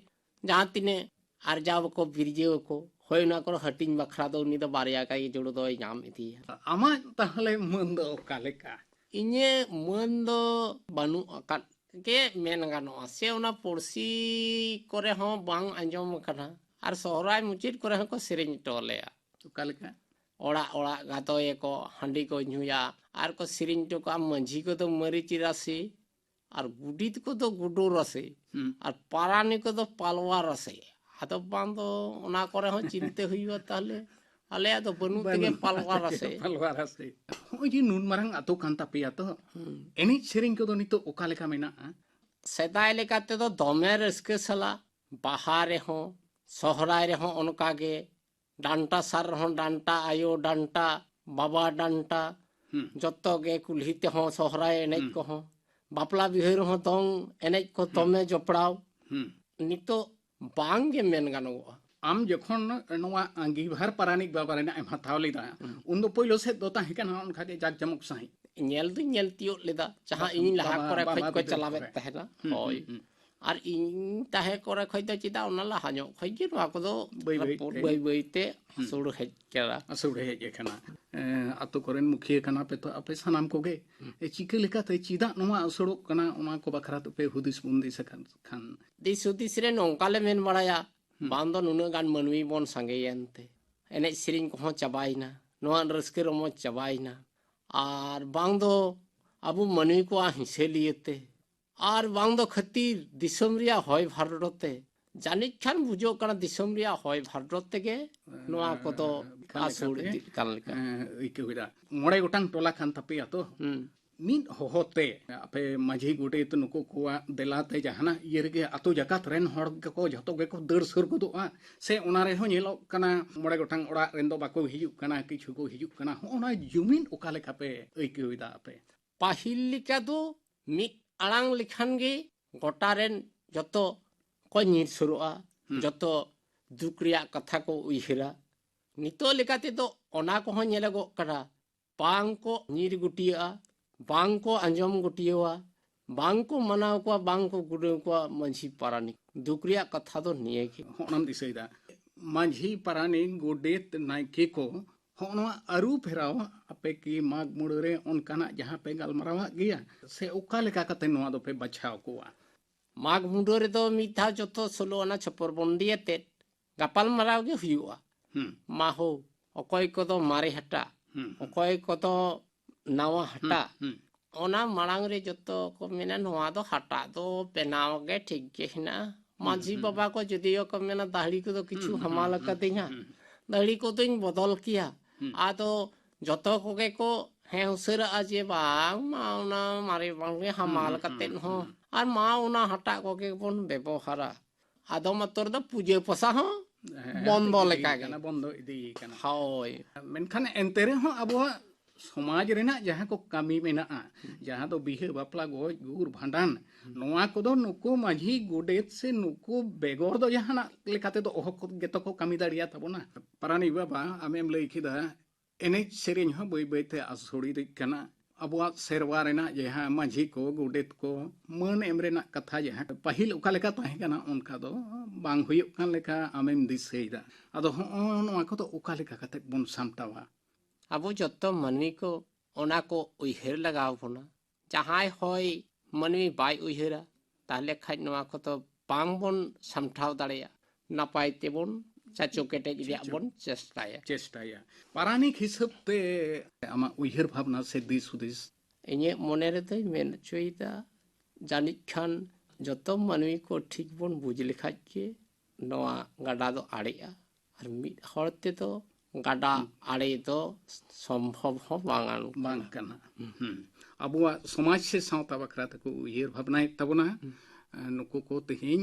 ᱡᱟᱦᱟᱸ ᱛᱤᱱᱟᱹᱜ ᱟᱨᱡᱟᱣ ᱟᱠᱚ, ᱵᱤᱨᱡᱟᱹᱣ ᱟᱠᱚ, ᱦᱳᱭ, ᱚᱱᱟ ᱠᱚᱨᱮ ᱦᱟᱹᱴᱤᱧ ᱵᱟᱠᱷᱨᱟ ᱫᱚ ᱩᱱᱤ ᱫᱚ ᱵᱟᱨᱭᱟ ᱜᱟᱱ ᱡᱩᱲᱩ ᱫᱚᱭ ᱧᱟᱢ ᱤᱫᱤᱭᱟ᱾ ᱟᱢᱟᱜ ᱛᱟᱦᱚᱞᱮ ᱢᱟᱹᱱ ᱫᱚ ᱚᱠᱟ ᱞᱮᱠᱟ? ᱤᱧᱟᱹᱜ ᱢᱟᱹᱱ ᱫᱚ ᱵᱟᱹᱱᱩᱜ ᱟᱠᱟᱫ ᱜᱮ ᱢᱮᱱ ᱜᱟᱱᱚᱜᱼᱟ, ᱥᱮ ᱚᱱᱟ ᱯᱩᱲᱥᱤ ᱠᱚᱨᱮ ᱦᱚᱸ ᱵᱟᱝ ᱟᱸᱡᱚᱢ ᱟᱠᱟᱱᱟ, ᱟᱨ ᱥᱚᱦᱨᱟᱭ ᱢᱩᱪᱟᱹᱫ ᱠᱚᱨᱮ ᱦᱚᱸᱠᱚ ᱥᱮᱨᱮᱧ ᱦᱚᱴᱚ ᱞᱮᱭᱟ᱾ ᱚᱠᱟ ᱞᱮᱠᱟ? ᱚᱲᱟᱜ ᱚᱲᱟᱜ ᱜᱟᱫᱚᱭᱟᱠᱚ, ᱦᱟᱺᱰᱤ ᱠᱚ ᱧᱩᱭᱟ, ᱟᱨ ᱠᱚ ᱥᱮᱨᱮᱧ ᱦᱚᱴᱚ ᱠᱟᱜᱼᱟ, ᱢᱟᱹᱡᱷᱤ ᱠᱚᱫᱚ ᱢᱟᱹᱨᱤᱪ ᱨᱟᱥᱮ, ᱟᱨ ᱜᱩᱰᱤᱛ ᱠᱚᱫᱚ ᱜᱩᱰᱩ ᱨᱟᱥᱮ, ᱦᱩᱸ᱾ ᱟᱨ ᱯᱟᱨᱟᱱᱤ ᱠᱚᱫᱚ ᱯᱟᱞᱣᱟ ᱨᱟᱥᱮ᱾ ᱟᱫᱚ ᱵᱟᱝ ᱫᱚ ᱚᱱᱟ ᱠᱚᱨᱮ ᱦᱚᱸ ᱪᱤᱱᱛᱟᱹ ᱦᱩᱭᱩᱜᱼᱟ, ᱛᱟᱦᱞᱮ ᱟᱞᱮᱭᱟᱜ ᱫᱚ ᱵᱟᱹᱱᱩᱜ ᱛᱮᱜᱮ ᱵᱟᱹᱱᱩᱜ ᱯᱟᱞᱣᱟ ᱨᱟᱥᱮ᱾ ᱯᱟᱞᱣᱟ ᱨᱟᱥᱮ᱾ ᱱᱚᱜᱼᱚᱭ ᱡᱮ ᱱᱩᱱ ᱢᱟᱨᱟᱝ ᱟᱛᱳ ᱠᱟᱱ ᱛᱟᱯᱮᱭᱟ ᱛᱚ, ᱦᱩᱸ᱾ ᱮᱱᱮᱡ ᱥᱮᱨᱮᱧ ᱠᱚᱫᱚ ᱱᱤᱛᱚᱜ ᱚᱠᱟ ᱞᱮᱠᱟ ᱢᱮᱱᱟᱜᱼᱟ? ᱥᱮᱫᱟᱭ ᱞᱮᱠᱟ ᱛᱮᱫᱚ ᱫᱚᱢᱮ ᱨᱟᱹᱥᱠᱟᱹ ᱥᱟᱞᱟᱜ ᱵᱟᱦᱟ ᱨᱮᱦᱚᱸ, ᱥᱚᱦᱨᱟᱭ ᱨᱮᱦᱚᱸ ᱚᱱᱠᱟ ᱜᱮ, ᱰᱟᱱᱴᱟ ᱥᱟᱨ ᱨᱮᱦᱚᱸ ᱰᱟᱱᱴᱟ, ᱟᱭᱳ ᱰᱟᱱᱴᱟ, ᱵᱟᱵᱟ ᱰᱟᱱᱴᱟ, ᱦᱩᱸ᱾ ᱡᱚᱛᱚ ᱜᱮ ᱠᱩᱞᱦᱤ ᱛᱮᱦᱚᱸ ᱥᱚᱦᱨᱟᱭ ᱮᱱᱮᱡ ᱦᱩᱸ᱾ ᱠᱚᱦᱚᱸ, ᱵᱟᱯᱞᱟ ᱵᱤᱦᱟᱹ ᱨᱮᱦᱚᱸ ᱫᱚᱝ ᱮᱱᱮᱡ ᱠᱚ ᱦᱩᱸ᱾ ᱫᱚᱢᱮ ᱡᱚᱯᱲᱟᱣ᱾ ᱦᱩᱸ᱾ ᱱᱤᱛᱚᱜ ᱵᱟᱝ ᱜᱮ ᱢᱮᱱ ᱜᱟᱱᱚᱜᱚᱜᱼᱟ᱾ ᱟᱢ ᱡᱚᱠᱷᱚᱱ ᱱᱚᱣᱟ ᱟᱸᱜᱤᱵᱷᱟᱨ ᱯᱟᱨᱟᱱᱤᱠ ᱵᱟᱵᱟ ᱨᱮᱱᱟᱜ ᱮᱢ ᱦᱟᱛᱟᱣ ᱞᱮᱫᱟ, ᱦᱩᱸ᱾ ᱩᱱᱫᱚ ᱯᱳᱭᱞᱳ ᱥᱮᱫ ᱫᱚ ᱛᱟᱦᱮᱸ ᱠᱟᱱᱟ ᱚᱱᱠᱟ ᱜᱮ ᱡᱟᱠ ᱡᱚᱢᱚᱠ ᱥᱟᱺᱦᱤᱡ᱾ ᱧᱮᱞ ᱫᱩᱧ ᱧᱮᱞ ᱛᱤᱭᱳᱜ ᱞᱮᱫᱟ, ᱡᱟᱦᱟᱸ ᱵᱟ-, ᱤᱧ ᱞᱟᱦᱟ ᱵᱟᱵᱟ, ᱠᱚᱨᱮ ᱠᱷᱚᱡ ᱵᱟᱵᱟ ᱠᱚ ᱵᱤᱫᱟᱹᱞ ᱪᱟᱞᱟᱣᱮᱫ ᱠᱚᱨᱮ᱾ ᱛᱟᱦᱮᱱᱟ᱾ ᱦᱩᱸ, ᱦᱳᱭ᱾ ᱦᱩᱸ, ᱦᱩᱸ᱾ ᱟᱨ ᱤᱧ ᱛᱟᱦᱮᱸ ᱠᱚᱨᱮ ᱠᱷᱚᱡ ᱫᱚ ᱪᱮᱫᱟᱜ ᱚᱱᱟ ᱞᱟᱦᱟ ᱧᱚᱜ ᱠᱷᱚᱡ ᱜᱮ ᱱᱚᱣᱟ ᱠᱚᱫᱚ ᱵᱟᱹᱭ ᱵᱟᱹᱭ ᱨᱟᱹᱯᱩᱫ ᱛᱮ᱾ ᱵᱟᱹᱭ ᱵᱟᱹᱭ ᱛᱮ ᱦᱩᱸ᱾ ᱟᱹᱥᱩᱲ ᱦᱮᱡ ᱠᱟᱱᱟ᱾ ᱟᱹᱥᱩᱲ ᱦᱮᱡ ᱟᱠᱟᱱᱟ᱾ ᱮᱸ, ᱟᱛᱳ ᱠᱚᱨᱮᱱ ᱢᱩᱠᱷᱤᱭᱟᱹ ᱠᱟᱱᱟ ᱯᱮ ᱛᱚ ᱟᱯᱮ ᱥᱟᱱᱟᱢ ᱠᱚᱜᱮ᱾ ᱦᱩᱸ᱾ ᱮ, ᱪᱤᱠᱟᱹ ᱞᱮᱠᱟᱛᱮ ᱪᱮᱫᱟᱜ ᱱᱚᱣᱟ ᱟᱹᱥᱩᱲᱚᱜ ᱠᱟᱱᱟ, ᱚᱱᱟ ᱠᱚ ᱵᱟᱠᱷᱨᱟ ᱛᱮᱯᱮ ᱦᱩᱫᱤᱥ ᱵᱚᱱᱫᱤᱥ ᱟᱠᱟᱱ ᱠᱷᱟᱱ? ᱫᱤᱥ ᱦᱩᱫᱤᱥ ᱨᱮ ᱱᱚᱝᱠᱟ ᱞᱮ ᱢᱮᱱ ᱵᱟᱲᱟᱭᱟ, ᱦᱩᱸ᱾ ᱵᱟᱝ ᱫᱚ ᱱᱩᱱᱟᱹᱜ ᱜᱟᱱ ᱢᱟᱹᱱᱢᱤ ᱵᱚᱱ ᱥᱟᱸᱜᱮᱭᱮᱱ ᱛᱮ ᱮᱱᱮᱡ ᱥᱮᱨᱮᱧ ᱠᱚᱦᱚᱸ ᱪᱟᱵᱟᱭᱮᱱᱟ, ᱱᱚᱣᱟ ᱨᱟᱹᱥᱠᱟᱹ ᱨᱚᱢᱚᱡᱽ ᱪᱟᱵᱟᱭᱮᱱᱟ, ᱟᱨ ᱵᱟᱝ ᱫᱚ ᱟᱵᱚ ᱢᱟᱹᱱᱢᱤ ᱠᱚᱣᱟᱜ ᱦᱤᱸᱥᱟᱹ ᱞᱤᱭᱟᱹᱛᱮ, ᱟᱨ ᱵᱟᱝ ᱫᱚ ᱠᱷᱟᱹᱛᱤᱨ ᱫᱤᱥᱚᱢ ᱨᱮᱭᱟᱜ ᱦᱚᱭ ᱵᱷᱟᱨᱰᱚ ᱛᱮ, ᱡᱟᱹᱱᱤᱡ ᱠᱷᱟᱱ ᱵᱩᱡᱷᱟᱹᱜ ᱠᱟᱱᱟ ᱫᱤᱥᱚᱢ ᱨᱮᱭᱟᱜ ᱦᱚᱭ ᱵᱷᱟᱨᱰᱚ ᱛᱮᱜᱮ ᱱᱚᱣᱟ ᱠᱚᱫᱚ ᱮᱸ, ᱠᱷᱟᱱ ᱟᱹᱥᱩᱲ ᱞᱮᱠᱟᱛᱮ, ᱤᱫᱤᱜ ᱠᱟᱱ ᱞᱮᱠᱟ᱾ ᱮᱸ, ᱟᱹᱭᱠᱟᱹᱣ ᱮᱫᱟ᱾ ᱢᱚᱬᱮ ᱜᱚᱴᱟᱝ ᱴᱚᱞᱟ ᱠᱟᱱ ᱛᱟᱯᱮᱭᱟ ᱛᱚ? ᱦᱩᱸ᱾ ᱢᱤᱫ ᱦᱚᱦᱚ ᱛᱮ ᱟᱯᱮ ᱢᱟᱹᱡᱷᱤ ᱜᱚᱰᱮᱛ ᱱᱩᱠᱩ ᱠᱚᱣᱟᱜ ᱫᱮᱞᱟ ᱛᱮ ᱡᱟᱦᱟᱱᱟᱜ ᱤᱭᱟᱹ ᱨᱮᱜᱮ ᱟᱛᱳ ᱡᱟᱠᱟᱛ ᱨᱮᱱ ᱦᱚᱲ ᱜᱮᱠᱚ ᱡᱷᱚᱛᱚ ᱜᱮᱠᱚ ᱫᱟᱹᱲ ᱥᱩᱨ ᱜᱚᱫᱚᱜᱼᱟ? ᱥᱮ ᱚᱱᱟ ᱨᱮᱦᱚᱸ ᱧᱮᱞᱚᱜ ᱠᱟᱱᱟ ᱢᱚᱬᱮ ᱜᱚᱴᱟᱝ ᱚᱲᱟᱜ ᱨᱮᱱ ᱫᱚ ᱵᱟᱠᱚ ᱦᱤᱡᱩᱜ ᱠᱟᱱᱟ, ᱠᱤᱪᱷᱩ ᱠᱚ ᱦᱤᱡᱩᱜ ᱠᱟᱱᱟ? ᱦᱚᱸᱜᱼᱚ ᱱᱟ ᱡᱩᱢᱤᱫ ᱚᱠᱟ ᱞᱮᱠᱟ ᱯᱮ ᱟᱹᱭᱠᱟᱹᱣ ᱮᱫᱟ ᱟᱯᱮ? ᱯᱟᱹᱦᱤᱞ ᱞᱮᱠᱟ ᱫᱚ ᱢᱤᱫ ᱟᱲᱟᱝ ᱞᱮᱠᱷᱟᱱ ᱜᱮ ᱜᱚᱴᱟ ᱨᱮᱱ ᱡᱚᱛᱚ ᱠᱚ ᱧᱤᱨ ᱥᱩᱨᱚᱜᱼᱟ, ᱦᱩᱸ᱾ ᱡᱚᱛᱚ ᱫᱩᱠ ᱨᱮᱭᱟᱜ ᱠᱟᱛᱷᱟ ᱠᱚ ᱩᱭᱦᱟᱹᱨᱟ᱾ ᱱᱤᱛᱚᱜ ᱞᱮᱠᱟ ᱛᱮᱫᱚ ᱚᱱᱟ ᱠᱚᱦᱚᱸ ᱧᱮᱞᱚᱜᱚᱜ ᱠᱟᱱᱟ, ᱵᱟᱝ ᱠᱚ ᱧᱤᱨ ᱜᱩᱴᱤᱭᱟᱹᱜᱼᱟ, ᱵᱟᱝ ᱠᱚ ᱟᱸᱡᱚᱢ ᱜᱩᱴᱤᱭᱟᱹᱣᱟ, ᱵᱟᱝ ᱠᱚ ᱢᱟᱱᱟᱣ ᱠᱚᱣᱟ, ᱵᱟᱝ ᱠᱚ ᱜᱩᱰᱟᱹᱣ ᱠᱚᱣᱟ ᱢᱟᱹᱡᱷᱤ ᱯᱟᱨᱟᱱᱤᱠ᱾ ᱫᱩᱠ ᱨᱮᱭᱟᱜ ᱠᱟᱛᱷᱟ ᱫᱚ ᱱᱤᱭᱟᱹ ᱜᱮ᱾ ᱦᱚᱸᱜᱼᱱᱟᱢ ᱫᱤᱥᱟᱹᱭᱮᱫᱟ, ᱢᱟᱹᱡᱷᱤ ᱯᱟᱨᱟᱱᱤᱠ ᱜᱚᱰᱮᱛ ᱱᱟᱭᱠᱮ ᱠᱚ ᱦᱚᱸᱜᱼᱚ ᱱᱚᱣᱟ ᱟᱹᱨᱩ ᱯᱷᱮᱨᱟᱣ ᱟᱯᱮ ᱠᱤ ᱢᱟᱜᱽ ᱢᱩᱲᱟᱹ ᱨᱮ ᱚᱱᱠᱟᱱᱟᱜ ᱡᱟᱦᱟᱸ ᱯᱮ ᱜᱟᱞᱢᱟᱨᱟᱣᱟᱜ ᱜᱮᱭᱟ, ᱥᱮ ᱚᱠᱟ ᱞᱮᱠᱟ ᱠᱟᱛᱮ ᱱᱚᱣᱟ ᱫᱚᱯᱮ ᱵᱟᱪᱷᱟᱣ ᱠᱚᱣᱟ? ᱢᱟᱜᱽ ᱢᱩᱰᱟᱹ ᱨᱮᱫᱚ ᱢᱤᱫ ᱫᱷᱟᱣ ᱡᱚᱛᱚ ᱥᱳᱞᱳ ᱟᱱᱟ ᱪᱷᱚᱯᱚᱨ ᱵᱚᱱᱫᱤ ᱟᱛᱮᱫ ᱜᱟᱯᱟᱞ ᱢᱟᱨᱟᱣ ᱜᱮ ᱦᱩᱭᱩᱜᱼᱟ᱾ ᱦᱩᱸ᱾ ᱢᱟ ᱦᱳ, ᱚᱠᱚᱭ ᱠᱚᱫᱚ ᱢᱟᱨᱮ ᱦᱟᱴᱟᱜ, ᱦᱩᱸ, ᱦᱩᱸ᱾ ᱚᱠᱚᱭ ᱠᱚᱫᱚ ᱱᱟᱣᱟ ᱦᱟᱴᱟᱜ᱾ ᱦᱩᱸ᱾ ᱚᱱᱟ ᱢᱟᱲᱟᱝ ᱨᱮ ᱡᱚᱛᱚ ᱠᱚ ᱢᱮᱱᱟ, "ᱱᱚᱣᱟ ᱫᱚ ᱦᱟᱴᱟᱜ ᱫᱚ ᱵᱮᱱᱟᱣ ᱜᱮ ᱴᱷᱤᱠ ᱜᱮ ᱦᱮᱱᱟᱜᱼᱟ᱾" ᱦᱩᱸ, ᱢᱟᱹᱡᱷᱤ ᱦᱩᱸ, ᱵᱟᱵᱟ ᱦᱩᱸ᱾ ᱠᱚ ᱡᱩᱫᱤᱭᱳ ᱠᱚ ᱢᱮᱱᱟ, "ᱫᱟᱦᱲᱤ ᱠᱚᱫᱚ ᱠᱤᱪᱷᱩ ᱦᱩᱸ, ᱦᱩᱸ, ᱦᱟᱢᱟᱞ ᱦᱩᱸ, ᱟᱠᱟᱫᱤᱧᱟ, ᱦᱩᱸ, ᱦᱩᱸ᱾ ᱫᱟᱦᱲᱤ ᱠᱚᱫᱚᱧ ᱵᱚᱫᱚᱞ ᱠᱮᱭᱟ᱾" ᱦᱩᱸ᱾ ᱟᱫᱚ ᱡᱚᱛᱚ ᱠᱚᱜᱮ ᱠᱚ ᱦᱮᱸ ᱩᱥᱟᱹᱨᱟᱜᱼᱟ ᱡᱮ, "ᱵᱟᱝ ᱢᱟ, ᱚᱱᱟ ᱢᱟᱨᱮ ᱵᱟᱝ ᱜᱮ ᱦᱟᱢᱟᱞ ᱦᱩᱸ, ᱦᱩᱸ, ᱠᱟᱛᱮᱫ ᱦᱩᱸ, ᱦᱚᱸ, ᱦᱩᱸ᱾ ᱟᱨ ᱢᱟ ᱚᱱᱟ ᱦᱟᱴᱟᱜ ᱠᱚᱜᱮ ᱵᱚᱱ ᱵᱮᱵᱚᱦᱟᱨᱟ᱾" ᱟᱫᱚ ᱢᱟᱛᱚᱨ ᱫᱚ ᱯᱩᱡᱟᱹ ᱯᱟᱥᱟ ᱦᱚᱸ ᱦᱮᱸ, ᱵᱚᱱᱫᱚ ᱤᱫᱤ ᱞᱮᱠᱟ ᱜᱮ᱾ ᱠᱟᱱᱟ, ᱵᱚᱱᱫᱚ ᱤᱫᱤ ᱠᱟᱱᱟ᱾ ᱦᱳᱭ᱾ ᱢᱮᱱᱠᱷᱟᱱ ᱮᱱᱛᱮ ᱨᱮᱦᱚᱸ ᱟᱵᱚᱣᱟᱜ ᱥᱚᱢᱟᱡᱽ ᱨᱮᱱᱟᱜ ᱡᱟᱦᱟᱸ ᱠᱚ ᱠᱟᱹᱢᱤ ᱢᱮᱱᱟᱜᱼᱟ, ᱡᱟᱦᱟᱸ ᱫᱚ ᱵᱤᱦᱟᱹ, ᱵᱟᱯᱞᱟ, ᱜᱚᱡ, ᱜᱩᱨ, ᱵᱷᱟᱸᱰᱟᱱ, ᱱᱚᱣᱟ ᱠᱚᱫᱚ ᱱᱩᱠᱩ ᱢᱟᱹᱡᱷᱤ, ᱜᱚᱰᱮᱛ ᱥᱮ ᱱᱩᱠᱩ ᱵᱮᱜᱚᱨ ᱫᱚ ᱡᱟᱦᱟᱱᱟᱜ ᱞᱮᱠᱟ ᱛᱮᱫᱚ ᱚᱦᱚ ᱠᱚ ᱜᱮᱛᱚ ᱠᱚ ᱠᱟᱹᱢᱤ ᱫᱟᱲᱮᱭᱟ ᱛᱟᱵᱚᱱᱟ᱾ ᱯᱟᱨᱟᱱᱤᱠ ᱵᱟᱵᱟ, ᱟᱢᱮᱢ ᱞᱟᱹᱭ ᱠᱮᱫᱟ ᱮᱱᱮᱡ ᱥᱮᱨᱮᱧ ᱦᱚᱸ ᱵᱟᱹᱭ ᱵᱟᱹᱭ ᱛᱮ ᱟᱥ ᱦᱩᱲᱤ ᱤᱫᱤᱜ ᱠᱟᱱᱟ᱾ ᱟᱵᱚᱣᱟᱜ ᱥᱮᱨᱣᱟ ᱨᱮᱱᱟᱜ ᱡᱟᱦᱟᱸ ᱢᱟᱹᱡᱷᱤ ᱠᱚ, ᱜᱚᱰᱮᱛ ᱠᱚ ᱢᱟᱹᱱ ᱮᱢ ᱨᱮᱱᱟᱜ ᱠᱟᱛᱷᱟ, ᱡᱟᱦᱟᱸ ᱯᱟᱹᱦᱤᱞ ᱚᱠᱟ ᱞᱮᱠᱟ ᱛᱟᱦᱮᱸ ᱠᱟᱱᱟ, ᱚᱱᱠᱟ ᱫᱚ ᱵᱟᱝ ᱦᱩᱭᱩᱜ ᱠᱟᱱ ᱞᱮᱠᱟ ᱟᱢᱮᱢ ᱫᱤᱥᱟᱹᱭᱮᱫᱟ᱾ ᱟᱫᱚ ᱦᱚᱸᱜᱼᱚ ᱱᱚᱣᱟ ᱠᱚᱫᱚ ᱚᱠᱟ ᱞᱮᱠᱟ ᱠᱟᱛᱮ ᱵᱚᱱ ᱥᱟᱢᱴᱟᱣᱟ? ᱟᱵᱚ ᱡᱚᱛᱚ ᱢᱟᱹᱱᱢᱤ ᱠᱚ ᱚᱱᱟ ᱠᱚ ᱩᱭᱦᱟᱹᱨ ᱞᱟᱜᱟᱣ ᱵᱚᱱᱟ᱾ ᱡᱟᱦᱟᱸᱭ ᱦᱚᱭ ᱢᱟᱹᱱᱢᱤ ᱵᱟᱭ ᱩᱭᱦᱟᱹᱨᱟ, ᱛᱟᱦᱞᱮ ᱠᱷᱟᱡ ᱱᱚᱣᱟ ᱠᱚᱫᱚ ᱵᱟᱝ ᱵᱚᱱ ᱥᱟᱢᱴᱷᱟᱣ ᱫᱟᱲᱮᱭᱟᱜᱼᱟ᱾ ᱱᱟᱯᱟᱭ ᱛᱮᱵᱚᱱ ᱪᱟᱪᱳ ᱠᱮᱴᱮᱡ ᱨᱮᱭᱟᱜ ᱪᱟᱪᱳ ᱵᱚᱱ ᱪᱮᱥᱴᱟᱭᱟ᱾ ᱪᱮᱥᱴᱟᱭᱟ᱾ ᱯᱟᱨᱟᱱᱤᱠ ᱦᱤᱥᱟᱹᱵ ᱛᱮ ᱟᱢᱟᱜ ᱩᱭᱦᱟᱹᱨ ᱵᱷᱟᱵᱽᱱᱟ ᱥᱮ ᱫᱤᱥ ᱦᱩᱫᱤᱥ? ᱤᱧᱟᱹᱜ ᱢᱚᱱᱮ ᱨᱮᱫᱚᱭ ᱢᱮᱱ ᱦᱚᱪᱚᱭᱮᱫᱟ, ᱡᱟᱹᱱᱤᱡ ᱠᱷᱟᱱ ᱡᱚᱛᱚ ᱢᱟᱹᱱᱢᱤ ᱠᱚ ᱴᱷᱤᱠ ᱵᱚᱱ ᱵᱩᱡᱽ ᱞᱮᱠᱷᱟᱡ ᱜᱮ ᱱᱚᱣᱟ ᱜᱟᱰᱟ ᱫᱚ ᱟᱲᱮᱜᱼᱟ᱾ ᱟᱨ ᱢᱤᱫ ᱦᱚᱲ ᱛᱮᱫᱚ ᱜᱟᱰᱟ ᱦᱩᱸ᱾ ᱟᱲᱮ ᱫᱚ ᱥᱚᱢᱵᱷᱚᱵ ᱦᱚᱸ ᱵᱟᱝ ᱠᱟᱱᱟ᱾ ᱵᱟᱝ ᱠᱟᱱᱟ᱾ ᱦᱩᱸ᱾ ᱟᱵᱚᱣᱟᱜ ᱥᱚᱢᱟᱡᱽ ᱥᱮ ᱥᱟᱶᱛᱟ ᱵᱟᱠᱷᱨᱟ ᱛᱮᱠᱚ ᱩᱭᱦᱟᱹᱨ ᱵᱷᱟᱵᱽᱱᱟᱭᱮᱫ ᱛᱟᱵᱚᱱᱟ᱾ ᱦᱩᱸ᱾ ᱱᱩᱠᱩ ᱠᱚ ᱛᱮᱦᱮᱧ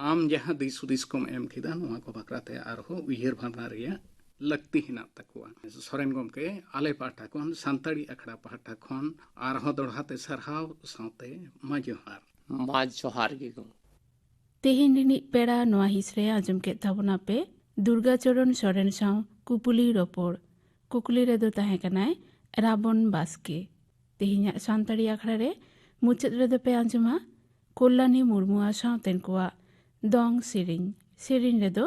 ᱟᱢ ᱡᱟᱦᱟᱸ ᱫᱤᱥ ᱦᱩᱫᱤᱥ ᱠᱚᱢ ᱮᱢ ᱠᱮᱫᱟ, ᱱᱚᱣᱟ ᱠᱚ ᱵᱟᱠᱷᱨᱟ ᱛᱮ ᱟᱨᱦᱚᱸ ᱩᱭᱦᱟᱹᱨ ᱵᱷᱟᱵᱽᱱᱟ ᱨᱮᱭᱟᱜ ᱞᱟᱹᱠᱛᱤ ᱦᱮᱱᱟᱜ ᱛᱟᱠᱚᱣᱟ᱾ ᱥᱚᱨᱮᱱ ᱜᱚᱢᱠᱮ, ᱟᱞᱮ ᱯᱟᱦᱴᱟ ᱠᱷᱚᱱ, ᱥᱟᱱᱛᱟᱲᱤ ᱟᱠᱷᱲᱟ ᱯᱟᱦᱴᱟ ᱠᱷᱚᱱ ᱟᱨᱦᱚᱸ ᱫᱚᱲᱦᱟ ᱛᱮ ᱥᱟᱨᱦᱟᱣ ᱥᱟᱶᱛᱮ ᱢᱟ ᱡᱚᱦᱟᱨ᱾ ᱢᱟ ᱡᱚᱦᱟᱨ ᱜᱮ ᱜᱚᱢᱠᱮ᱾ ᱛᱮᱦᱮᱧ ᱨᱤᱱᱤᱡ ᱯᱮᱲᱟ ᱱᱚᱣᱟ ᱦᱤᱸᱥ ᱨᱮ ᱟᱸᱡᱚᱢ ᱠᱮᱫ ᱛᱟᱵᱚᱱᱟ ᱯᱮ ᱫᱩᱨᱜᱟᱪᱚᱨᱚᱱ ᱥᱚᱨᱮᱱ ᱥᱟᱶ ᱠᱩᱯᱩᱞᱤ ᱨᱚᱯᱚᱲ᱾ ᱠᱩᱠᱞᱤ ᱨᱮᱫᱚ ᱛᱟᱦᱮᱸ ᱠᱟᱱᱟᱭ ᱨᱟᱵᱚᱱ ᱵᱟᱥᱠᱮ᱾ ᱛᱮᱦᱮᱧᱟᱜ ᱥᱟᱱᱛᱟᱲᱤ ᱟᱠᱷᱲᱟ ᱨᱮ ᱢᱩᱪᱟᱹᱫ ᱨᱮᱫᱚ ᱯᱮ ᱟᱸᱡᱚᱢᱟ ᱠᱚᱞᱞᱟᱱᱤ ᱢᱩᱨᱢᱩ ᱟᱨ ᱥᱟᱶᱛᱮᱱ ᱠᱚᱣᱟᱜ ᱫᱚᱝ ᱥᱮᱨᱮᱧ᱾ ᱥᱮᱨᱮᱧ ᱨᱮᱫᱚ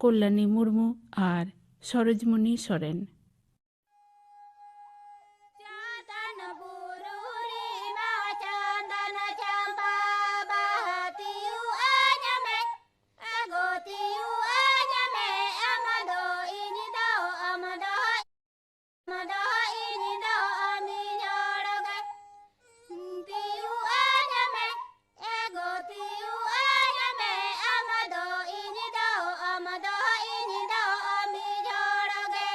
ᱠᱚᱞᱞᱟᱱᱤ ᱢᱩᱨᱢᱩ ᱟᱨ ᱥᱚᱨᱳᱡᱽᱢᱚᱱᱤ ᱥᱚᱨᱮᱱ᱾ ᱪᱟᱸᱫᱟᱱ ᱵᱩᱨᱩ ᱨᱮᱢᱟ ᱪᱟᱸᱫᱟᱱ ᱪᱟᱸᱯᱟ ᱵᱟᱦᱟ ᱛᱤᱭᱩᱜ ᱟᱹᱧ ᱢᱮ, ᱟᱜᱚ ᱛᱤᱭᱩᱜ ᱟᱹᱧ ᱢᱮ, ᱟᱢ ᱫᱚ ᱤᱧ ᱫᱚ, ᱟᱢ ᱫᱚ, ᱟᱢ ᱫᱚ ᱤᱧ ᱫᱚ ᱢᱤᱫ ᱦᱚᱲ ᱜᱮ᱾ ᱛᱤᱭᱩᱜ ᱟᱹᱧ ᱢᱮ, ᱮ ᱜᱚ ᱛᱤᱭᱩᱜ ᱟᱹᱧ ᱢᱮ, ᱟᱢ ᱫᱚ ᱤᱧ ᱫᱚ, ᱟᱢ ᱫᱚ ᱤᱧ ᱫᱚ ᱢᱤᱫ ᱦᱚᱲ ᱜᱮ᱾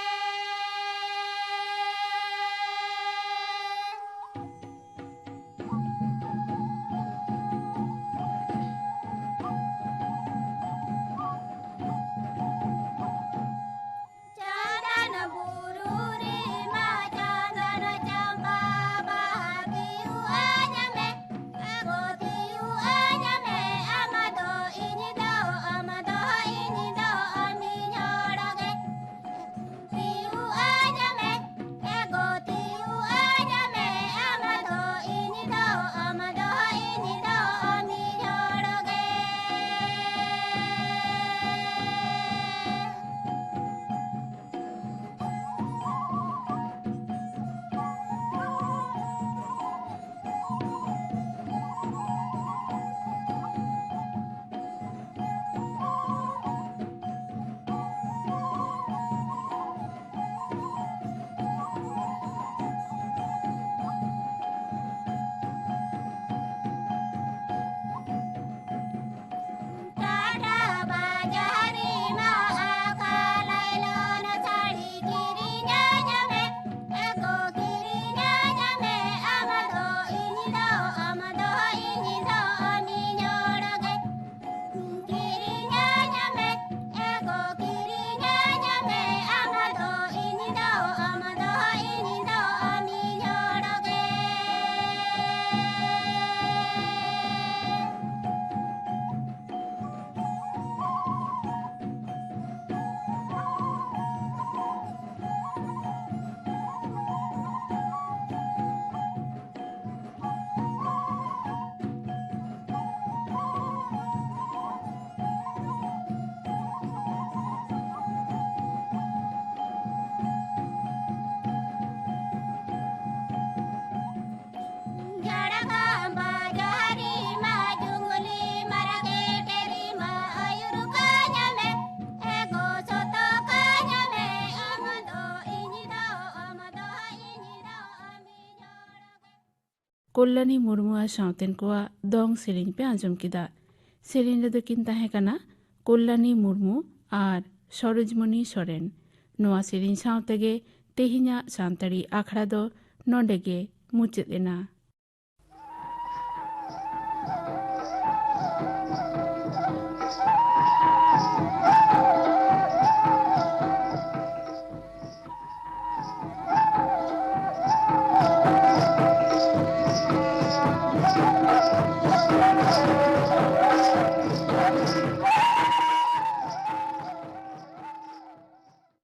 ᱠᱚᱞᱞᱟᱱᱤ ᱢᱩᱨᱢᱩ ᱟᱨ ᱥᱟᱶᱛᱮᱱ ᱠᱚᱣᱟᱜ ᱫᱚᱝ ᱥᱮᱨᱮᱧ ᱯᱮ ᱟᱸᱡᱚᱢ ᱠᱮᱫᱟ᱾ ᱥᱮᱨᱮᱧ ᱨᱮᱫᱚ ᱠᱤᱱ ᱛᱟᱦᱮᱸ ᱠᱟᱱᱟ ᱠᱚᱞᱞᱟᱱᱤ ᱢᱩᱨᱢᱩ ᱟᱨ ᱥᱚᱨᱳᱡᱽᱢᱚᱱᱤ ᱥᱚᱨᱮᱱ᱾ ᱱᱚᱣᱟ ᱥᱮᱨᱮᱧ ᱥᱟᱶ ᱛᱮᱜᱮ ᱛᱮᱦᱮᱧᱟᱜ ᱥᱟᱱᱛᱟᱲᱤ ᱟᱠᱷᱲᱟ ᱫᱚ ᱱᱚᱰᱮ ᱜᱮ ᱢᱩᱪᱟᱹᱫ ᱮᱱᱟ᱾